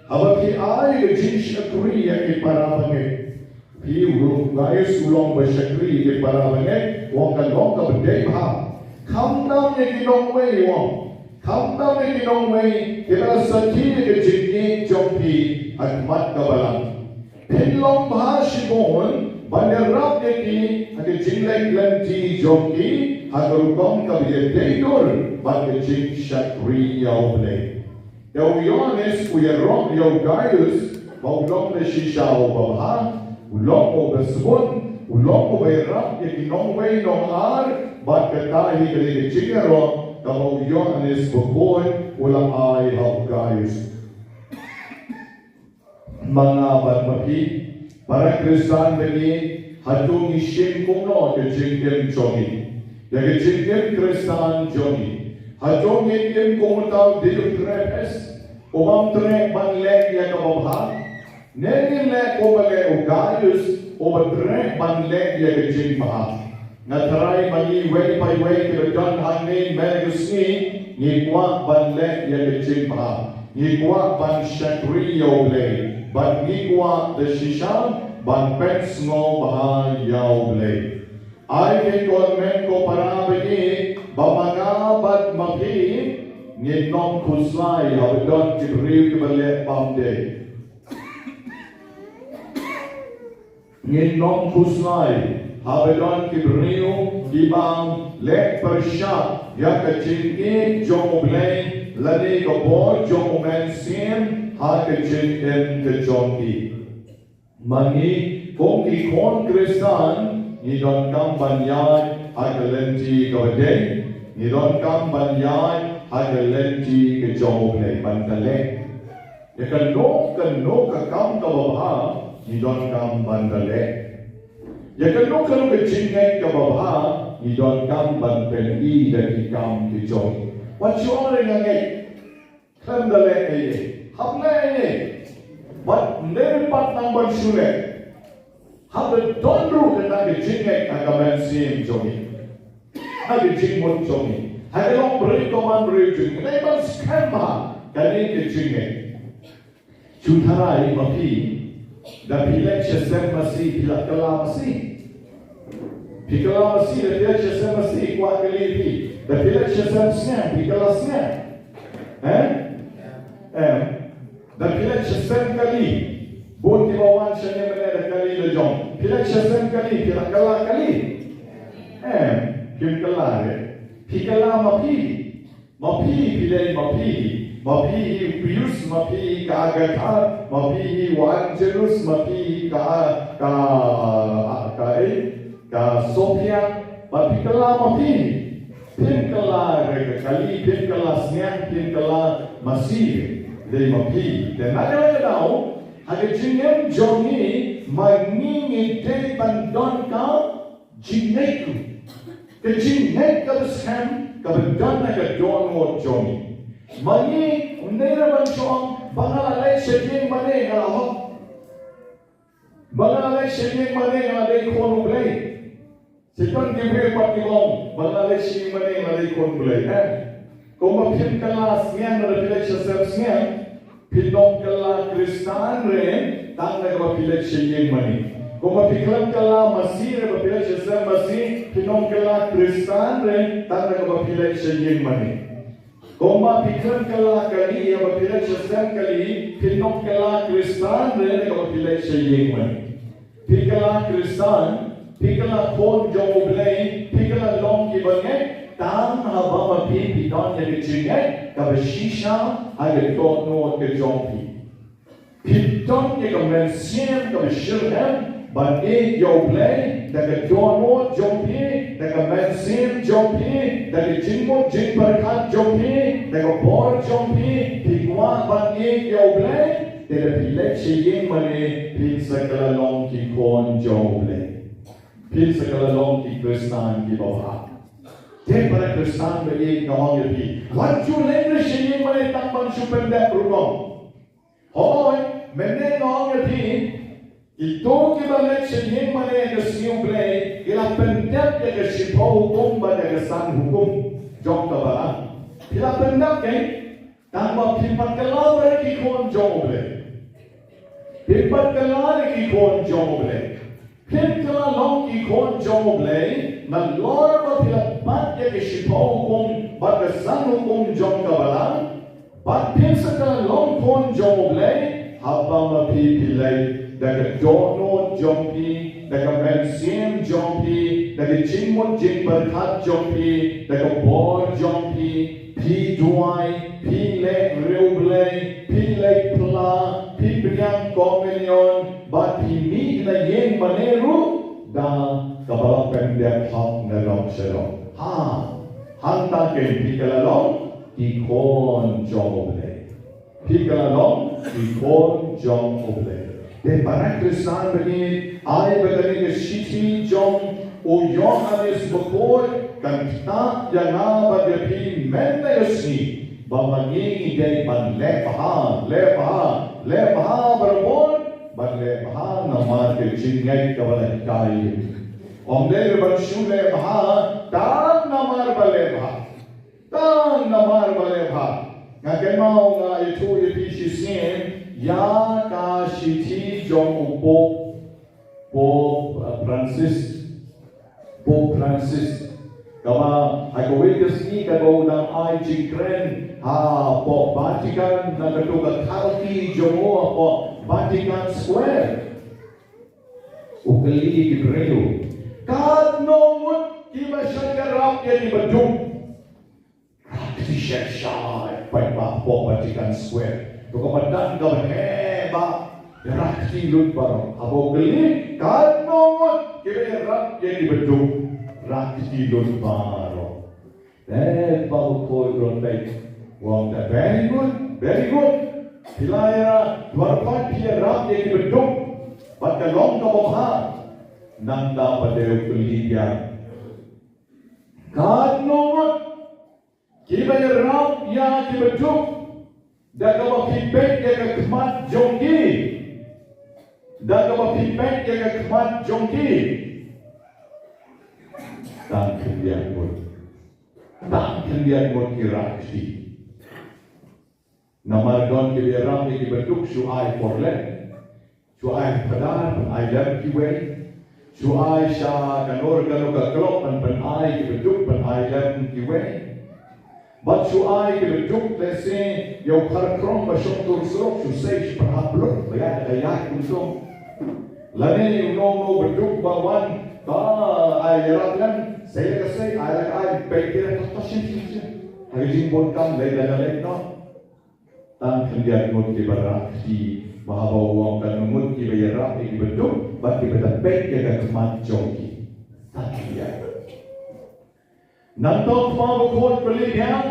haba phi ai ka jingshakri ïa ki para bangeit. Phi, u Gaius u long ba shakri ïa ki para bangeit, u ong ka long kaba dei bha. Khamtam ïa ki nongwei, u ong, khamtam ïa ki nongwei kiba la sakhi ïa ka jingïeit jong phi ha khmat ka balang. Phin long bha shibun ban ïarap ïa ki ha ka jingleit lynti jong ki ha ka rukom kaba ïadei dur bad ka jingshakri ïa U Blei. Te u Ïoannis u ïaroh ïa u Gaius ba u long na shisha uba bha, u long uba sbun, u long uba ïarap ïa ki nongwei nongar, bad kata hi ka dei ka jingïaroh kaba u Ïoannis bakhuid u la ai ha u Gaius. Ma nga bad ma phi, para Khristan ba ngi, hato ngi shim kumno ka jingim jong ngi, ïa ka jingim Khristan jong ngi? Hato ngi im kum uta u Diotrephes u bym treh ban leh ïa kaba bha? Ne ngin leh kumba leh u Gaius uba treh ban leh ïa ka jingbha? Nga tharai ma ngi iwei pa iwei kiba don hangne mynne ka sngi, ngi kwah ban leh ïa ka jingbha. Ngi kwah ban shakri ïa U Blei bad ngi kwah da shisha ban pynsngewbha ïa U Blei. Ai kynmaw ko para bangeit ba ma nga bad ma phi ngin ym khuslai haba don ki briew kiba leh bym dei. Ngin ym khuslai haba don ki briew ki bym leh pyrshah ïa ka jingïeit jong U Blei lane ka bor jong U Mynsiem ha ka jingim ka jong ki. Ma ngi kum ki khun Khristan ngi donkam ban ïaid ha ka lynti kaba dei, ngi donkam ban ïaid ha ka lynti ka jong U Blei ban da leh. Ïa kano kano ka kam kaba bha ngi donkam ban da leh. Ïa kano kano ka jingngeit kaba bha ngi donkam ban pyni da ki kam ki jong. Wat shu ong re nga ngeit. Khlem da leh ei ei, hap leh ei ei. Bad ym dei pat nang ban shu leh. Hap da don ruh kata ka jingngeit ha ka mynsiem jong ngi, ha ka jingmut jong ngi, ha ka long briew ka man briew jong ngi. Dei ban skhem ha kane ka jingngeit. Shu tharai ma phi, da phi leit sha sem masi phi la kylla masi? Phi kylla masi, da phi leit sha sem masi, kwah kali phi. Da phi leit sha sem sniang phi kylla sniang. Eh? Em. Da phi leit sha sem kali, bun kiba wan shane mynne da kali la jong. Phi leit sha sem kali phi la kylla kali? Em. Phim kylla re. Phi kylla ma phi. Ma phi, phi dei ma phi. Ma phi hi u Pius, ma phi hi ka Agatha, ma phi hi u Angelus, ma phi hi ka, ka, ka, eh, ka Sophia, ma phi kylla ma phi. Phim kylla re ka kali, phim kylla sniang, phim kylla masi. Dei ma phi. Te na kata ka daw, ha ka jingim jong ngi, ma ngi ngi dei ban don ka jingngeit ruh. Ka jingngeit kaba skhem kaba don ha ka dohnud jong ngi. Ma ngi ym dei ban ong ba nga la leit sha ïing mane nga la hok. Ba nga la leit sha ïing mane nga la dei khun U Blei. Sa don ki briew pat ki ong ba nga la leit sha ïing mane nga la dei khun U Blei. Eh. Kumba phim kylla sniang lada phi leit sha sem sniang, phin ym kylla Khristan re tang da kaba phi leit sha ïing mane. Kumba phi khlem kylla masi re ba phi leit sha sem masi, phin ym kylla Khristan re tang da kaba phi leit sha ïing mane. Kumba phi khlem kylla kali haba phi leit sha sem kali, phin ym kylla Khristan re da kaba phi leit sha ïing mane. Phi kylla Khristan, phi kylla khun jong U Blei, phi kylla long kiba ngeit tang haba ma phi phi don ïa ka jingngeit kaba shisha ha ka dohnud ka jong phi. Phi don ïa ka mynsiem kaba shitrhem Ban ïeit ïa U Blei da ka dohnud jong phi, da ka mynsiem jong phi, da ka jingmut jingpyrkhat jong phi, da ka bor jong phi, phi kwah ban ïeit ïa U Blei, te da phi leit sha ïing mane phin sa ka la long ki khun jong U Blei. Phin sa ka la long ki Khristan kiba bha. Te para Khristan ba ïeit, nga ong ïa phi, wat ju leit sha ïing mane tang ban shu pyndep rukom. Hooid, mynne nga ong ïa phi, kito kiba leit sha ïing mane ha ka sngi U Blei, ki la pyndep ïa ka shiphew hukum bad ïa ka san hukum jong ka Balang. Ki la pyndep, keiñ. Tang ba phi pat kylla ba ki khun jong U Blei. Phi pat kylla ba ki khun jong U Blei. Phin kylla long ki khun jong U Blei nalor ba phi la bat ïa ki shiphew hukum bad ka san hukum jong ka Balang. Bad phin sa kylla long khun jong U Blei haba ma phi phi leit da ka dohnud jong phi, da ka mynsiem jong phi, da ka jingmut jingpyrkhat jong phi, da ka bor jong phi, phi duwai, phi leh riewblei, phi leit phla, phi pdiang komunion, bad phi mih na ïing mane ruh da kaba la pyndep hok na long shalong. Ha, hangta keiñ phi ka la long ki khun jong U Blei. Phi ka la long ki khun jong U Blei. Te para Khristan ba ïeit, ai ba kane ka shithi jong u Ïoannis Bakhuid kan ktah ïa nga bad ïa phi mynta ka sngi, ba ma ngi ngi dei ban leh bha, leh bha, leh bha barabor, ban leh bha namar ka jingngeit kaba la hikai ïa ngi. Ym dei ban shu leh bha tang namar ba leh bha. Tang namar ba leh bha. Nga kynmaw nga ïathuh ïa phi shisien ïa ka shithi jong u Pope, Pope, uh, Francis. Pope Francis. Kaba ha kawei ka sngi kaba u dang ai jingkren hapoh Vatican, na kato ka kharki jong u hapoh Vatican Square. U kylli ki briew, katno ngut kiba shait ïarap ïa kiba duk? Rakti shet shai paidbah hapoh Vatican Square. To ka madan kaba heh ba ïarap kti lut baroh. Haba u kylli katno ngut kiba ïarap ïa kiba duk, rakti lut baroh. Te ba u khoi u ron beit u ong, very good, very good. Phi la ïarap, phi la ïarap ïa kiba duk. Bad ka long kaba bha. Nangta pat u kylli biang, katno ngut kiba ïarap ïa kiba duk da kaba phi peit ïa ka khmat jong ki? Da kaba phi peit ïa ka khmat jong ki? Tang khyndiat ngut. Tang khyndiat ngut ki rah kti. Namar don kiba ïarap ïa kiba duk shu ai por lem. Shu ai phadar pyn-ai lem kiwei. Shu ai sha kano kano ka club pyn-, pyn-ai kiba duk pyn-ai lem kiwei. Bad shu ai kiba duk lehse ïa u khar krong ba shong tur surok shu sei shu pyrhap lut ba ïaid da ka ïaid kumto. Lane uno uno ba duk ba wan ba ai ïarap lem, sei la ka sei, ai la ka ai, peit ki la ka, to shim shim shim. Ha ka jingbun kam leit la ka leit noh. Tang khyndiat ngut kiba rah kti, ba haba u ong katno ngut kiba ïarap ïa kiba duk bad kiba da peit ïa ka khmat jong ki. Tang khyndiat. Nangta u Kpa Bakhuid u kylli biang,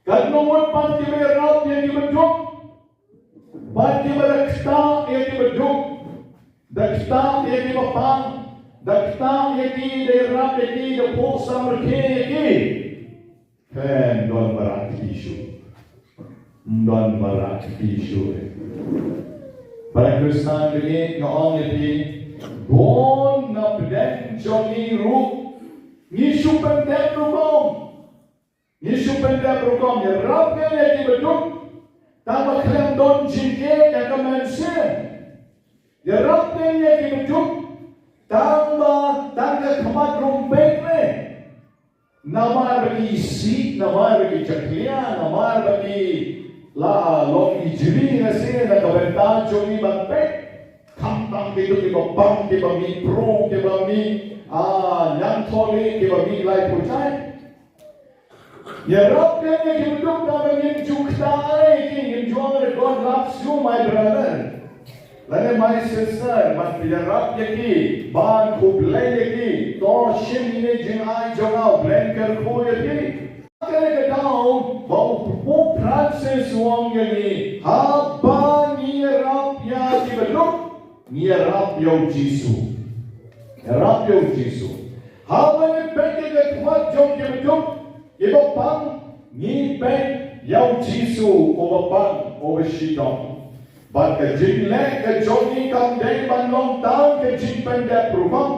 katno ngut pat kiba ïarap ïa kiba duk? Bad kiba da ktah ïa kiba duk, da ktah ïa kiba pang, da ktah ïa ki, da ïarap ïa ki, da phuh samrkhie ïa ki. Khlem don ba rah kti shuh. Ym don ba rah kti shuh. Para Khristan, kane nga ong ïa phi, bun na pdeng jong ngi ruh ngi shu pyndep rukom. Ngi shu pyndep rukom, ïarap ngi ïa kiba duk tang ba khlem don jingeh ïa ka mynsiem. Ïarap ngi ïa kiba duk tang ba tang ka khmat ruh ym peit ne. Namar ba ngi isih, namar ba ngi jakhlia, namar ba ngi la long ijli, ngi sih na ka bynta jong ngi ban peit. Khamtam kito kiba pang, kiba mih prung, kiba mih, ah, ñiangtholi, kiba mih laiphew jait. Ïarap ngi ïa kiba duk tang ba ngim ju ktah ïa ki, ngim ju ong, God loves you, my brother. Lane my sister, ban pynïarap ïa ki, ban khublei ïa ki, to shim ïa kine ki jingai jong nga, U Blei un kyrkhu ïa ki. Kane ka daw ba u Pope Francis u ong ïa ngi, haba ngi ïarap ïa kiba duk, ngi ïarap ïa U Jisu. Ïarap ïa U Jisu. Haba ngi peit ïa ka khmat jong kiba duk, kiba pang, ngi peit ïa U Jisu uba pang, uba shitom. Bad ka jingleh ka jong ngi kam dei ban long tang ka jingpyndep rukom.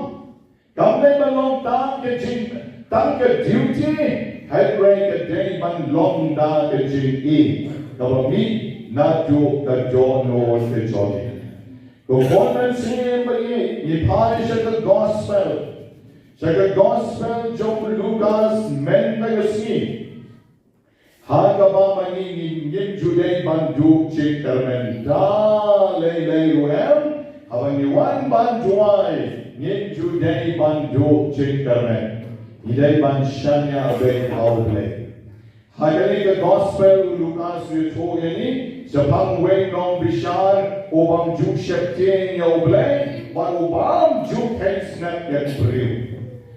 Kam dei ban long tang ka jing, tang ka duty, hynrei ka dei ban long da ka jingïeit kaba mih naduh ka dohnud ka jong ngi. Ko khun mynsiem ba ïeit, ngi phai sha ka gospel, sha ka gospel jong u Lukas mynta ka sngi. Ha kaba ma ngi ngin, ngin ju dei ban duh jingkyrmen da lei lei ruh em, haba ngi wan ban duwai ngin ju dei ban duh jingkyrmen. Ngi dei ban shaniah beit ha U Blei. Ha kane ka gospel u Lukas u ïathuh ïa ngi shaphang uwei u nongbishar u bym ju sheptieng ïa U Blei bad u bym ju kheiñ snep ïa ki briew.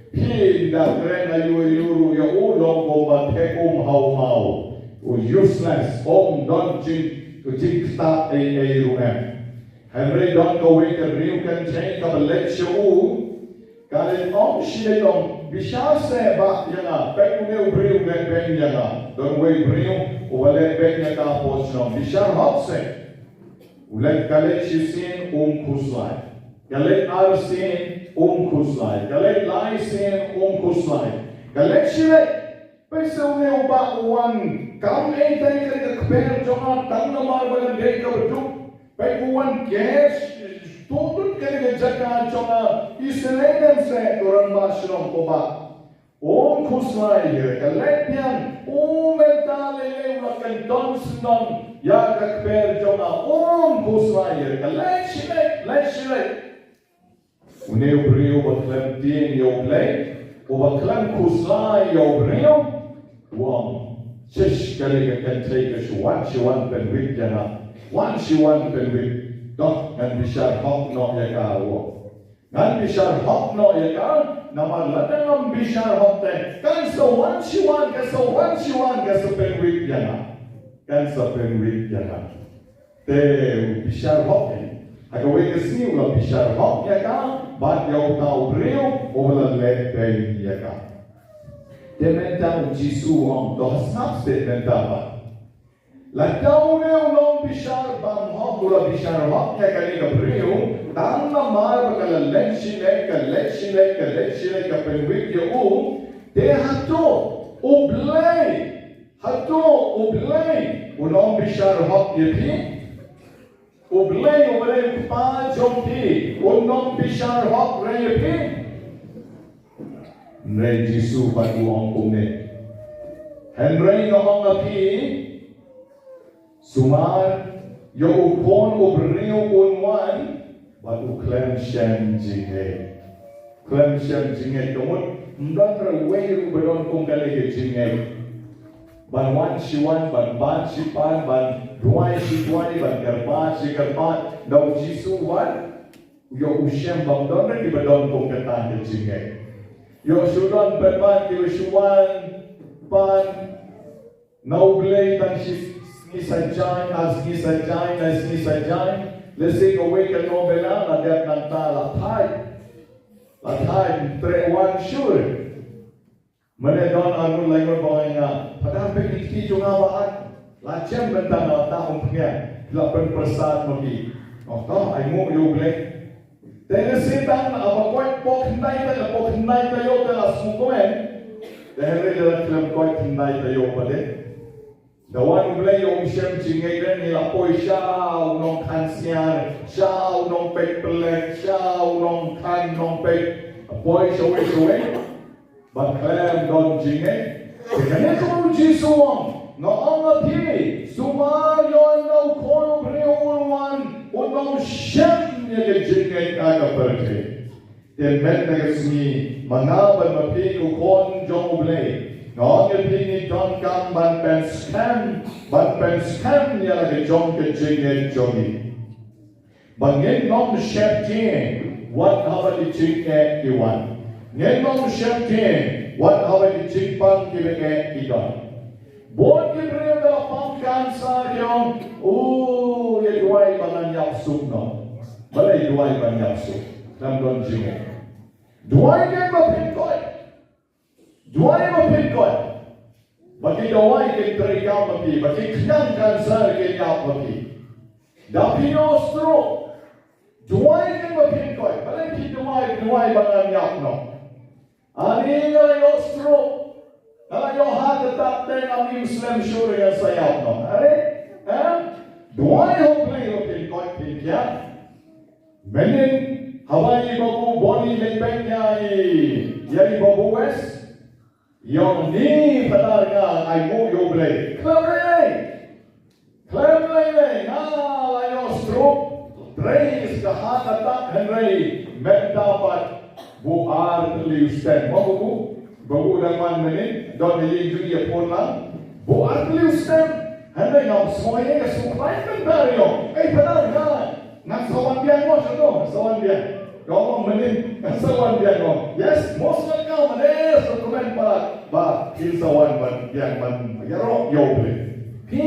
Phi, ynda kren aïu aïu ruh ïa u long kumba theh um ha u maw. U useless, um don jing, jingktah ei ei ruh em. Hynrei don kawei ka briew kynthei kaba leit sha u, ka leit ong, shi leit ong, bishar seh bah ïa nga, peit une u briew u leit beiñ ïa nga. Don uwei u briew uba leit beiñ ïa ka hapoh shnong, bishar hok seh. U leit, ka leit shisien um khuslai. Ka leit arsien um khuslai. Ka leit laisien um khuslai. Ka leit shi leit. Peit seh une u bah u wan, kam ei ei, ka dei ka kper jong nga, tang namar ba nga dei kaba duk. Peit u wan, ka dei, to tut ka dei ka jaka jong nga. Isynei ne em seh, to rangbah shnong, ko bah. Um khuslai, ka leit biang, um mynta lei lei u la kyndon syndon ïa ka kper jong nga, um khuslai, ka leit shi leit, leit shi leit. Une u briew uba khlem tieng ïa U Blei, uba khlem khuslai ïa u briew, u ong, shish, kane ka kynthei ka shu wan, shu wan pynwit ïa nga, wan shu wan pynwit, to ngan bishar hok noh ïa ka, u ong. Ngan bishar hok noh ïa ka, namar lada ngam bishar hok te, kan sa wan shi wan, kan sa wan shi wan, kan sa pynwit ïa nga. Kan sa pynwit ïa nga. Te u bishar hok ïa, ha kawei ka sngi u la bishar hok ïa ka, bad ïa uta u briew uba la leit beiñ ïa ka. Te mynta u Jisu u ong, to sngap seh mynta pat. Lada une u nongbishar bymhok u la bishar hok ïa kane ka briew, tang namar ba ka la leit shi leit, ka leit shi leit, ka leit shi leit, ka pynwit ïa u, te hato U Blei, hato U Blei un ym bishar hok ïa phi? U Blei uba dei u Kpa jong phi un ym bishar hok re ïa phi? Hynrei Jisu pat u ong kumne, hynrei nga ong ïa phi, sumar ïa u Khun u briew un wan bad u khlem shem jingngeit. Khlem shem jingngeit, ka mut ym don ruh uwei ruh ba don kum kane ka jingngeit. Ban wan shi wan, ban pan shi pan, ban duwai shi duwai, ban kyrpad shi kyrpad, da u Jisu wan, ïoh u shem, bym don ruh kiba don kum kata ka jingngeit. Ïoh shu don pynban kiba shu wan pan na U Blei tang shi sngi sa jaiñ, ar sngi sa jaiñ, lai sngi sa jaiñ. Lehse kawei ka novena la dep nangta, la thait. La thait, treh wan shuh. Mynne don arngut laingut ba ong ïa nga, Phadar, peit ïa ki kti jong nga ba at. La jem mynta na ta umphniang, la pynpyrsad ma ki. Oh, to ai nguh ïa U Blei. Te lehse tang haba koit poh khyndai taïew, poh khyndai taïew te la sngewkmen. Te hynrei lada khlem koit khyndai taïew pat de, da wan U Blei ïoh um shem jingngeit, ngi la poi sha u nongkhan syiar, sha u nongpeit pyllek, sha u nongkhan nongpeit, poi shawei shawei. Ba khlem don jingngeit. Te kane ka u Jisu u ong, nga ong ïa phi, sumar ïa u Khun u briew un wan, un ym shem ïa ka jingngeit ha ka pyrthei. Te mynta ka sngi, ma nga bad ma phi ko khun jong U Blei, nga ong ïa phi, ngi donkam ban pynskhem, ban pynskhem ïa la ka jong ka jingngeit jong ngi. Ba ngin ym sheptieng wat haba ki jingeh ki wan. Ngin ym sheptieng wat haba ki jingpang kiba eh ki don. Bun ki briew ba pang cancer ki ong, u, ïa duwai ba ngan ïap suk noh. Balei duwai ba ngan ïap suk? Khlem don jingeh. Duwai kin ba phin koit. Duwai ba phin koit. Ba ki dawai kin trei kam ma phi, ba ki khñiang cancer kin ïap ma phi. Da phi ïoh stroke. Duwai kin ba phin koit. Balei phi duwai, duwai ba ngan ïap noh. Ani nga la ïoh stroke. Nga la ïoh heart attack te ngam im slem shuh re ngan sa ïap noh. Are? Eh? Duwai ha U Blei ba phin koit phin khñiang. Mynnin haba i Babu Boni leit beit ïa i, ïa i Babu West. Ïa ni Phadar nga ai nguh ïa U Blei. Khlem lei lei. Khlem lei lei nga la ïoh stroke. Trei ka heart attack hynrei mynta pat buh ar tylli u stent. Mo Babu, Babu dang wan mynnin, don ïa i ju ïa phone lang. Buh ar tylli u stent. Hynrei ngam sngew ïa ka sngewkhlaiñ mynta ïoh. Ei Phadar nga. Ngan sa wan biang mo sha to, ngan sa wan biang. Ka ong mynnin, ngan sa wan biang mo. Yes, most welcome, yes, to comment ba, ba, ngin sa wan ban biang ban ïaroh ïa U Blei. Phi,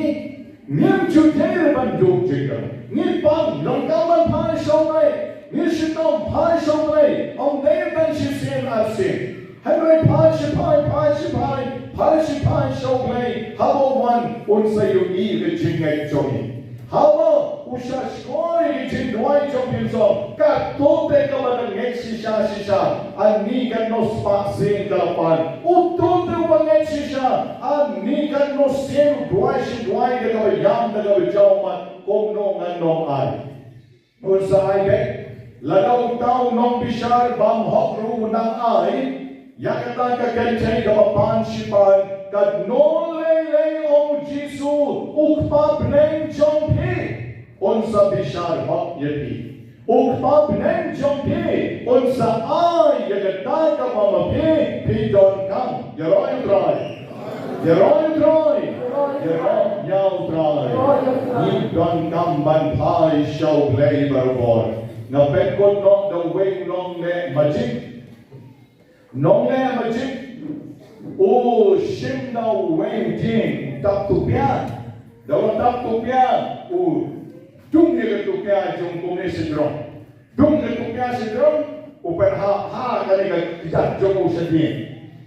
ngim ju dei ban duh jingkyrmen. Ngin pang, donkam ban phai sha U Blei. Ngin shitom phai sha U Blei. Ym dei ban shisien arsien. Hynrei phai shiphai, phai shiphai, phai shiphai sha U Blei, haba u wan un sa ïohi ïa ka jingngeit jong ngi. Haba u sa shkor ïa ka jingduwai jong phi song, kato te kaba dang ngeit shisha shisha, ani katno spah sien ka la pan. Uto te uba ngeit shisha, ani katno sien u duwai shi duwai da kaba ïam da kaba jaw mat, kumno ngan ym ai. Un sa ai beit. Lada uta u nongbishar bymhok ruh u nang ai ïa kata ka kynthei kaba pan shi pan, katno lei lei, ong u Jisu, u kpa bneng jong phi un sa bishar hok ïa phi. U kpa bneng jong phi un sa ai ïa kata kaba ma phi phi donkam. Ïaroh ïa U Trai. Ïaroh ïa U Trai. Ïaroh ïa U Trai. Ngi donkam ban phai sha U Blei barabor. Nga pynkut noh da uwei u nongleh magic. Nongleh magic u shim da uwei u dieng, tap tupia. Da u tap tupia u dung ïa ka tupia jong u kumne shajrong. Dung ïa ka tupia shajrong, u pynhap ha kane ka kjat jong u shadien.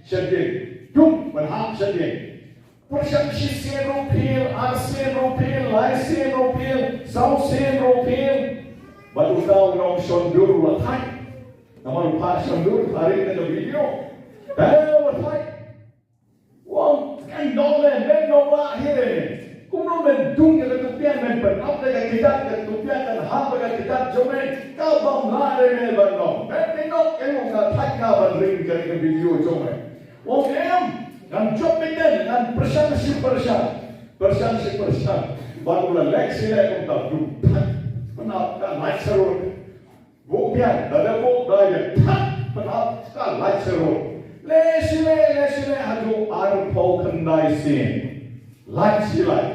Shadien. Dung pynhap shadien. Pyrshang shisien ruh phi, arsien ruh phi, laisien ruh phi, sawsien ruh phi. Bad uta u nongshondur u la thait. Namar u phah shondur, pha ring na ka video. Te u la thait. Wan, kan dong le, men dong la hi re. Kumno men dung ïa ka tupia, men pynhap ïa ka kjat, ka tupia kan hap ïa ka kjat jong me, ka bym lah re me ban long. Men pynok, eh, ka thait ka ban ring ka, ka video jong me. Wan em, kan jop beit, kan pyrshang shi pyrshang. Pyrshang shi pyrshang. Bad u la leh shi leh kumta dung. Thait, pynhap ka lait sarut. Buh biang, da leh buh da ïa thait, pynhap ka lait sarut. Leh shi leh, leh shi leh, haduh arphew khyndai sien. Lait shi lait.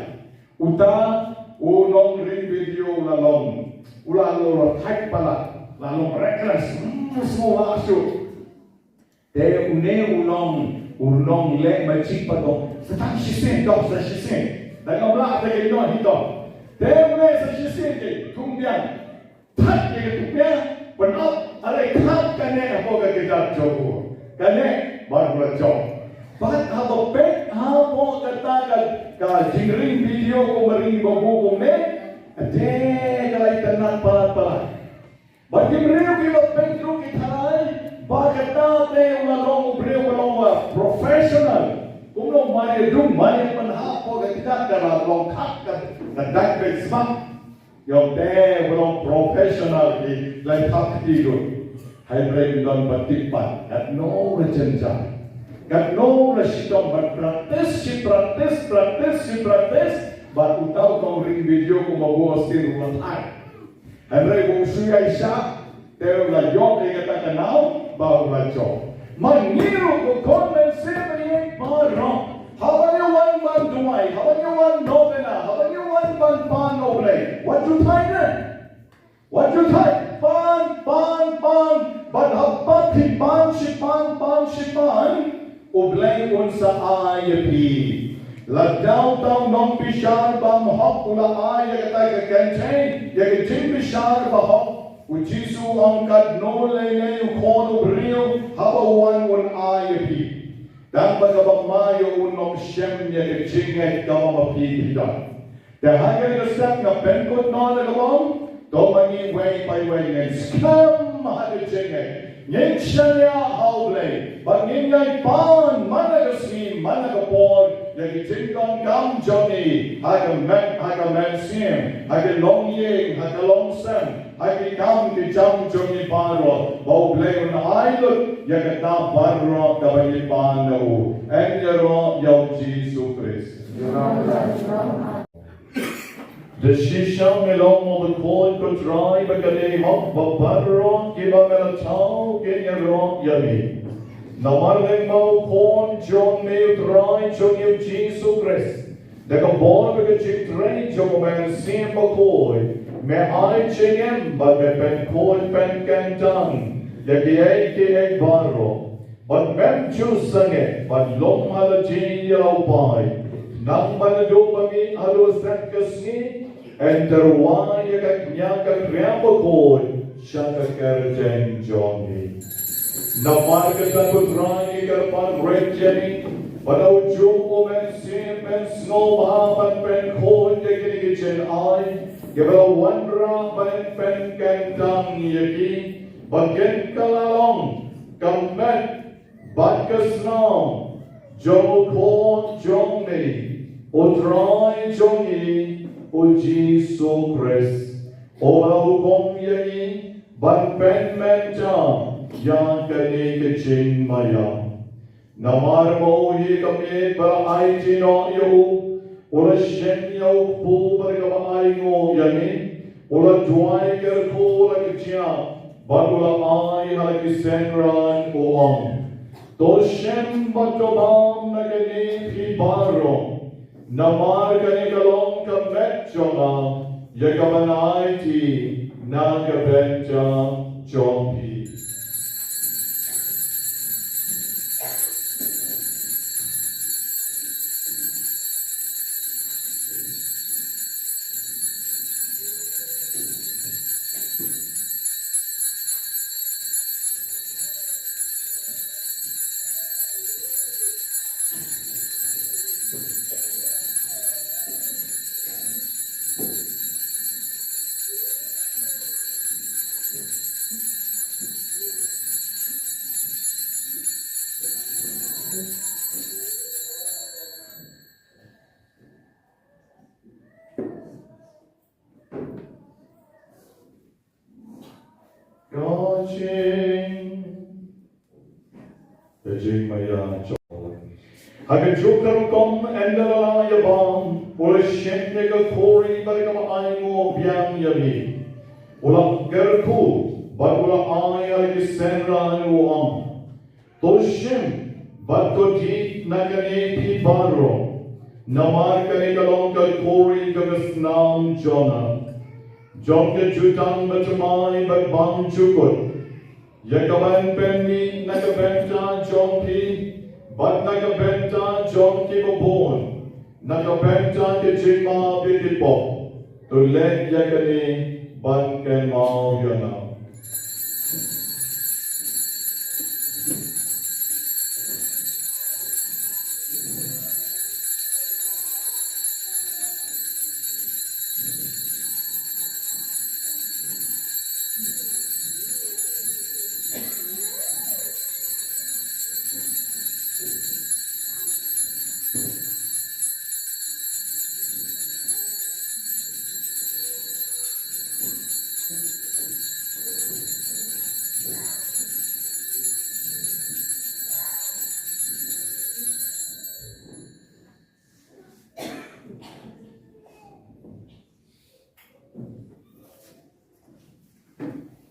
Uta u nongring video u la long. U la long, la thait palat. La long reckless. Hmm, sngewbha shuh. Te une u nong, u nongleh magic pat u ong, sa tang shisien, doh sa shisien. Dang ym lah te ka ïoh hi doh. Te une sa shisien te, thung biang. Thait ïa ka tupia, pynap, are khap kane hapoh ka kjat jong u. Kane, bad u la jop. Bad haba peit hapoh kata ka, ka jingring video kumba ring i Babu kumne, te ka la itynnad palat palat. Ba ki briew kiba peit ruh ki tharai ba kata te u la long u briew ba long ba professional. Kumno mar ïa dung, mar ïa pynhap hapoh ka kjat, ka la long khap, ka, ka dait beit sbak. Ïoh te ba long professional ki la thap kti lut. Hynrei ym don ba tip pat katno la jynjar, katno la shitom ban practice shi practice, practice shi practice. Bad uta u nongring video kumba u Austin u la thait. Hynrei ba u shu ïaishah, te u la ïoh ïa kata ka naw, ba u la jop. Ma ngi ruh ko khun mynsiem ba ïeit baroh, haba ngi wan ban duwai, haba ngi wan novena, haba ngi wan ban pan na U Blei, wat ju thait ne. Wat ju thait, pan, pan, pan, bad haba phi pan shi pan, pan shi pan, U Blei un sa ai ïa phi. Lada uta u nongbishar bymhok u la ai ïa kata ka kynthei ïa ka jingbishar bahok, U Jisu u ong katno lei lei U Khun u briew haba u wan un ai ïa phi. Tang ba kaba ma ïa u un ym shem ïa ka jingngeit kaba ma phi phi don. Te ha kane ka step nga pynkut noh na ka bym, to ma ngi wei pa wei ngin skhem ha ka jingngeit. Ngin shaniah ha U Blei bad ngin ïai pan man la ka sngi man la ka por ïa ka jingdonkam jong ngi ha ka met, ha ka mynsiem, ha ka longïing, ha ka longsem, ha ki kam ki jam jong ngi baroh, ba U Blei un ai lut ïa kata baroh kaba ngi pan na u. Yn ïaroh ïa U Jisu Khrist. Da shisha me long mo bakhuid ko Trai ba ka dei hok ba baroh kiba me la thaw kin ïaroh ïa me. Namar lem ba U Khun jong me U Trai jong ngi U Jisu Khrist, da ka bor bad ka jingtrei jong U Mynsiem Bakhuid, me ai jingim bad me pynkhuid pynkyntang ïa kiei kiei baroh. Bad mem ju sangeh ban lum ha lade ïa la u paid, nangta naduh ba mih haduh san ka sngi, yn tyrwa ïa ka kñia ka kriang bakhuid sha ka kyrteng jong me. Namar kata ko Trai ngi kyrpad rit ïa me, ba da u juh u Mynsiem Mynsngew Bha ban pynkhuid ïa kine ki jingai, kiba la wanrah ban pynkyntang ïa ki, ba kin kylla long ka met bad ka snam jong U Khun jong me, U Trai jong ngi, U Jisu Khrist, uba la hukum ïa ngi ban pynmynta ïa kane ka jingmaïa. Namar ba u hi ka miet ba la aiti noh ïa u, u la shim ïa u kpu bad kaba ainguh ïa ngi, u la duwai kyrkhu la ka jia, bad u la ai ha la ki synran u ong, to shim bad to bam na kane phi baroh, namar kane ka long ka met jong nga, ïa kaba ngan aiti na ka bynta jong phi. Ka jing, ka jingmaïa jong u. Ha kajuh ka rukom ynda la lah ïa bam, u la shim ïa ka khuri bad kaba ainguh biang ïa me, u la kyrkhu bad u la ai ha la ki synran u ong, to shim bad to dih na kane phi baroh, namar kane ka long ka khuri ka snam jong nga, jong ka jutang bathymmai bad bymjukut, ïa kaban pynmih na ka bynta jong phi bad na ka bynta jong kiba bun, na ka bynta ka jingma bad ki pop. To leh ïa kane ban kynmaw ïa nga.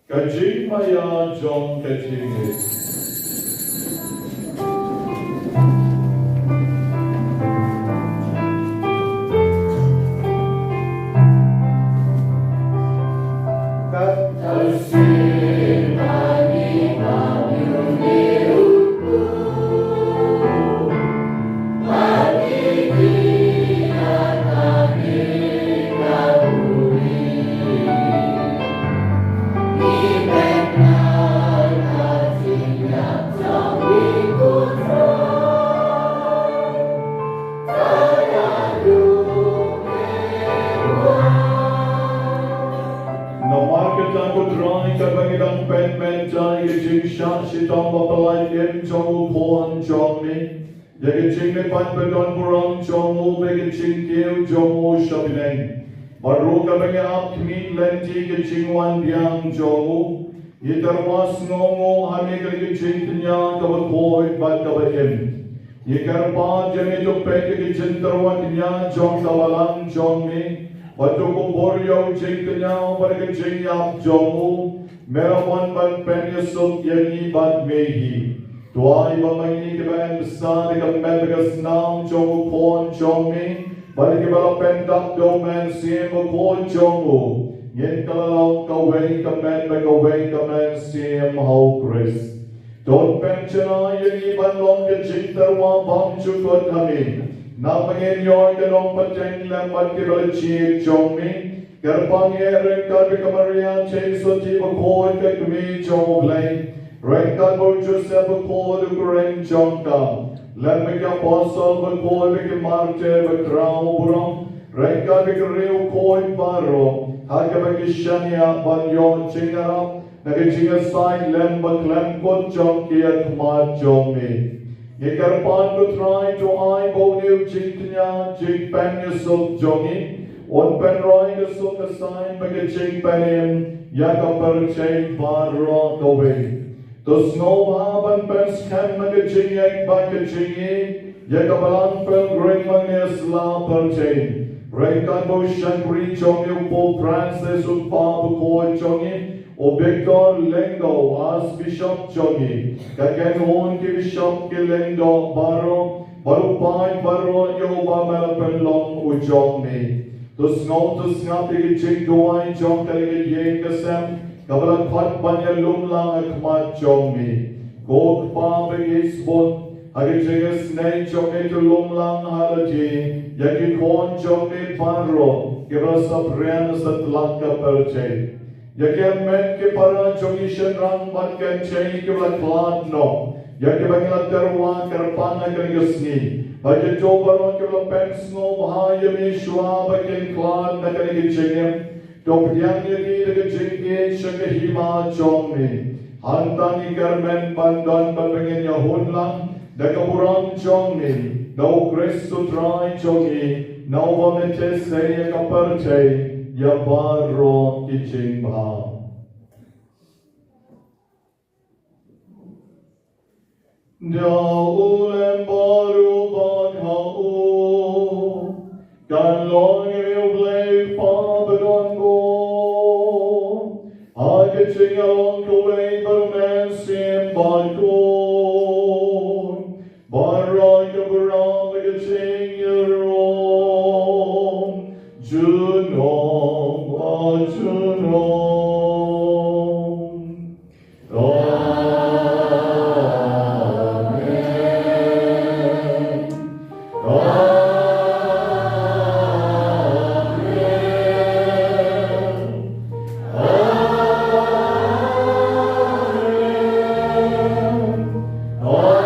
Ka jingmaïa jong ka jingngeit. Ïa ka jingshah shitom bapyllait im jong u khun jong me, ïa ka jingmihpat badonburom jong u bad ka jingkiew jong u sha bneng, bad ruh kaba ngi ap khmih lynti ka jingwan biang jong u, ngi tyrwa sngew nguh ha me ka jingkñia kaba khuid bad kaba im. Ngi kyrpad ïa me to peit ïa ka jingtyrwa kñia jong ka balang jong me, bad to kubur ïa u jingkñia bad ka jingïap jong u. Me la wan ban pynïasuk ïa ngi bad me hi. To ai ba ma ngi kiba ïeng bsa da ka met bad ka snam jong u khun jong me, bad kiba la pyndap da u Mynsiem Bakhuid jong u, ngin kylla long kawei ka met bad kawei ka mynsiem ha u Khrist. To pynjanai ïa ngi ban long ka jingtyrwa bymjukut ha me, namar ba ngin ïoh ïa ka nongpyntngen lem bad kiba la jied jong me. Kyrpang ïa ngi ryngkat bad ka Maria Theisotti Bakhuid ka kmie jong u Blei, ryngkat bad u Joseph Bakhuid u kren jong ka, lem bad ki apostol bakhuid bad ki martyr bakhraw burom, ryngkat bad ki briew khuid baroh, ha kaba ki shaniah ban ïoh jingïarap na ka jingïasaid lem bakhlem kut jong ki ha khmat jong me. Ngi kyrpad ko Trai to ai ba une u jingkñia jingpynïasuk jong ngi un pynroi ka suk ka saiñ bad ka jingpynim ïa ka pyrthei baroh kawei. To sngewbha ban pynskhem na ka jingïeit bad ka jingïeit ïa ka balang pilgrim ba ngi ïa sla pyrthei, ryngkat bad u shakri jong ngi u Pope Francis u Kpa Bakhuid jong ngi, u Victor Lyngdoh u Archbishop jong ngi, ka kynhun ki bishop ki lyngdoh baroh, bad u paid baroh ïa uba me la pynlong u jong me. To sngew to sngap ïa ka jingduwai jong kane ka ïing ka sem kaba la khot ban ïalum lang ha khmat jong me. Ko Kpa ba ïeit bun, ha ka jingïasnei jong me to lum lang ha lade ïa ki khun jong me baroh kiba la saphriang satlak ka pyrthei. Ïa ki met ki para jong ngi shynrang bad kynthei kiba la khlad noh, ïa kiba ngi la tyrwa kyrpang ha kane ka sngi, bad kito baroh kiba la pynsngewbha ïa me shuwa ba kin khlad na kane ka jingim, to pdiang ïa ki da ka jingïeit sha ka hima jong me. Hangta ngi kyrmen ban don bad ba ngin ïahun lang da ka burom jong me, da u Khrist u Trai jong ngi, na uba me teh sei ïa ka pyrthei ïa baroh ki jingbha. Da u lem baroh bad ha u, kan long ïa me u Blei Kpa badonbor, ha ka jingïalong kawei bad u Mynsiem Bakhuid, baroh ka burom bad ka jingïaroh, junom ha junom. Amen. Amen. Amen. Amen. Amen.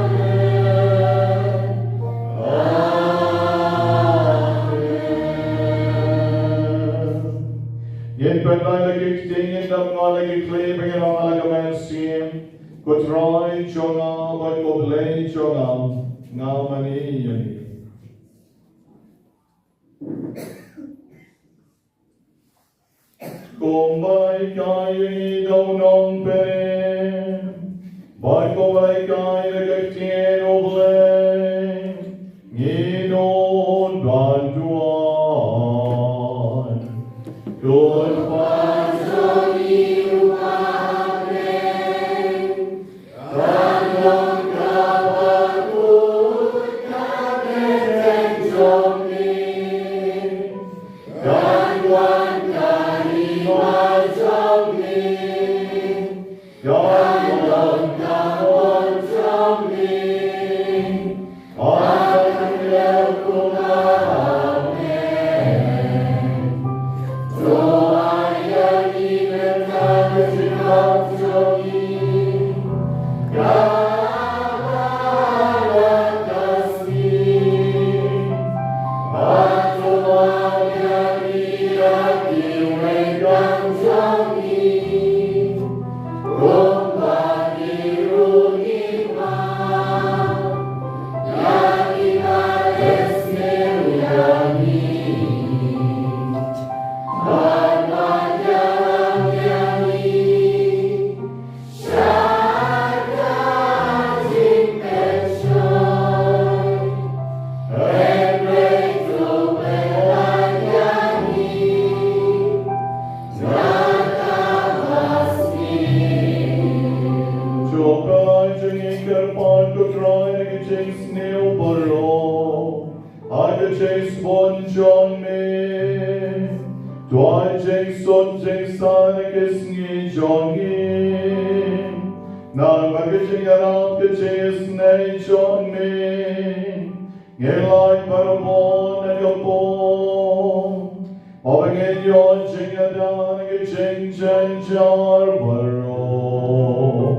Amen. Amen. Ngin pynlait la ki kti, ngin dap noh la ki khlieh, ba ngin ong ha la ka mynsiem: Ko Trai jong nga bad ko Blei jong nga, nga mane ïa me. Kumba la hikai ïa ngi da u nongpynim, bad kumba la hikai da ka ktien u Blei, ngin nud ban duwai. Ko Kpa jong ngi uba ha bneng, kan long kaba khuid ka kyrteng jong me. Kan wan ka hima jong me. Kan wan Jong ka jingkyrpad ko Trai, ka jingsniew baroh ha ka jingsbun jong me. To ai jingsuk jingsaiñ ha ka sngi jong ngi, namar ka jingïarap ka jingisynei jong me. Ngin lait barabor na ka pop, haba ngin ïoh jingïada na ka jingjynjar baroh,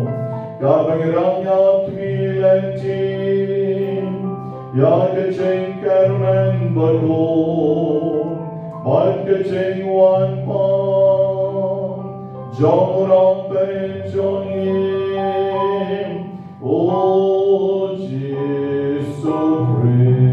kaba ngi dang ïakhmih lynti ïa ka jingkyrmen bakhuid bad ka jingwan pat jong u Nongpynim jong ngi, O Jisu Khrist.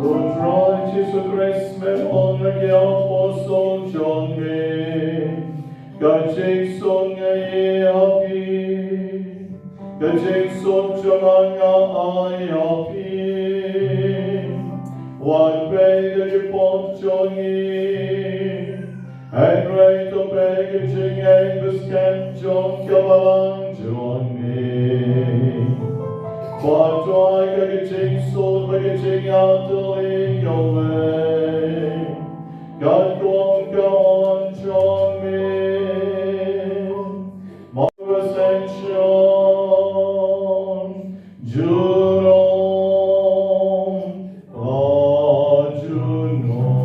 Ko Trai Jisu Khrist, me ong ha ki apostol jong me, ka jingsuk nga ai ha phi, ka jingsuk jong nga nga ai ha phi. Wat peit ïa ki pop jong ngi, hynrei to peit ïa ka jingngeit bashai jong ka balang jong me. Bad to ai ka jingsuk bad ka jingïatylli kawei, katkum ka mon jong me. Ascension, junom, junom.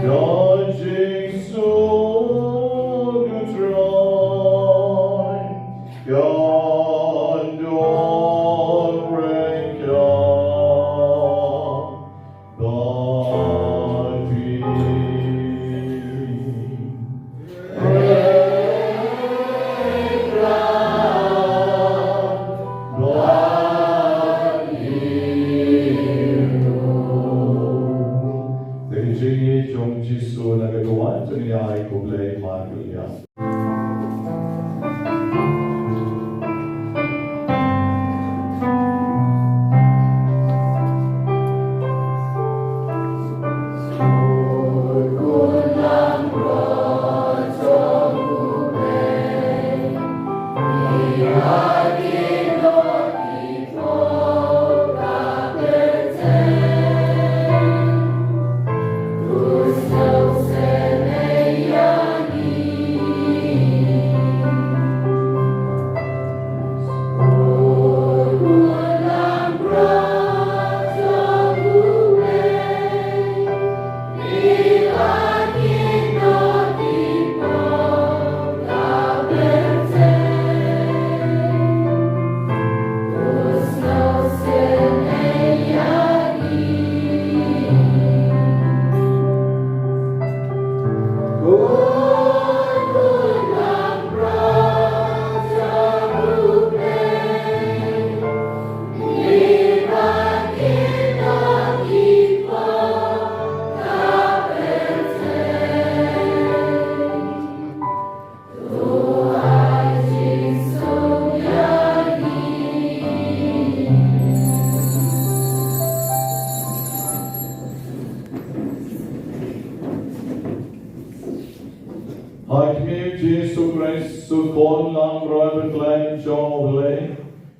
Ka jingsuk u Trai.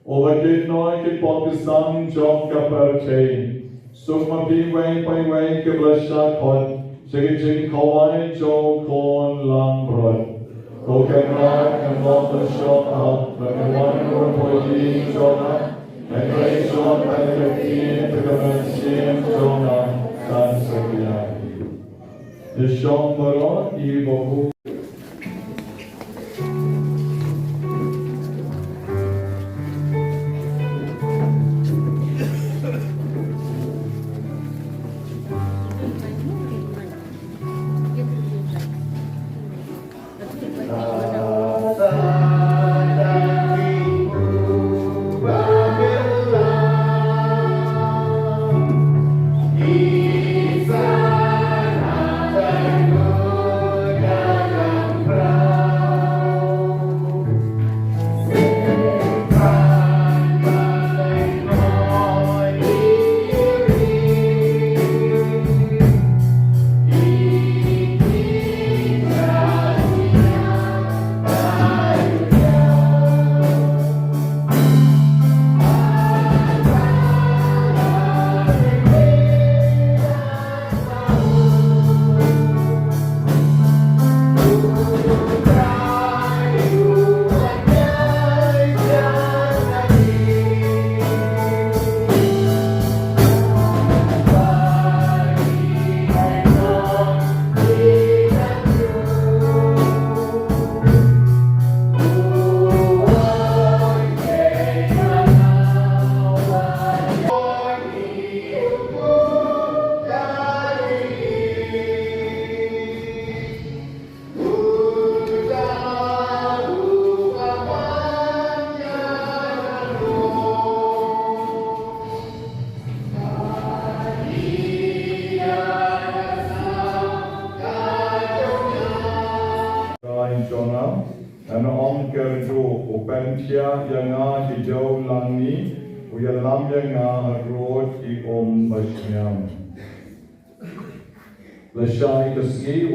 Uba kynnoh ki pop ki sam jong ka pyrthei. Suk ma phi iwei pa iwei kiba la shah khot sha ka jingkhawai jong u khun langbrot. Ko Kynrad, ngan ym lok ban shoh ap, ba ngan wan rung bad phi jong nga. Hynrei shu ong tang ïa ka ktien, ba ka mynsiem jong nga kan sa ïaid. Ïa shong baroh, i ba u Rai jong nga, ngan ym kyrduh, u pynthiah ïa nga ki dew langni, u ïalam ïa nga harud ki um ba shngiam. Lashai ka sngi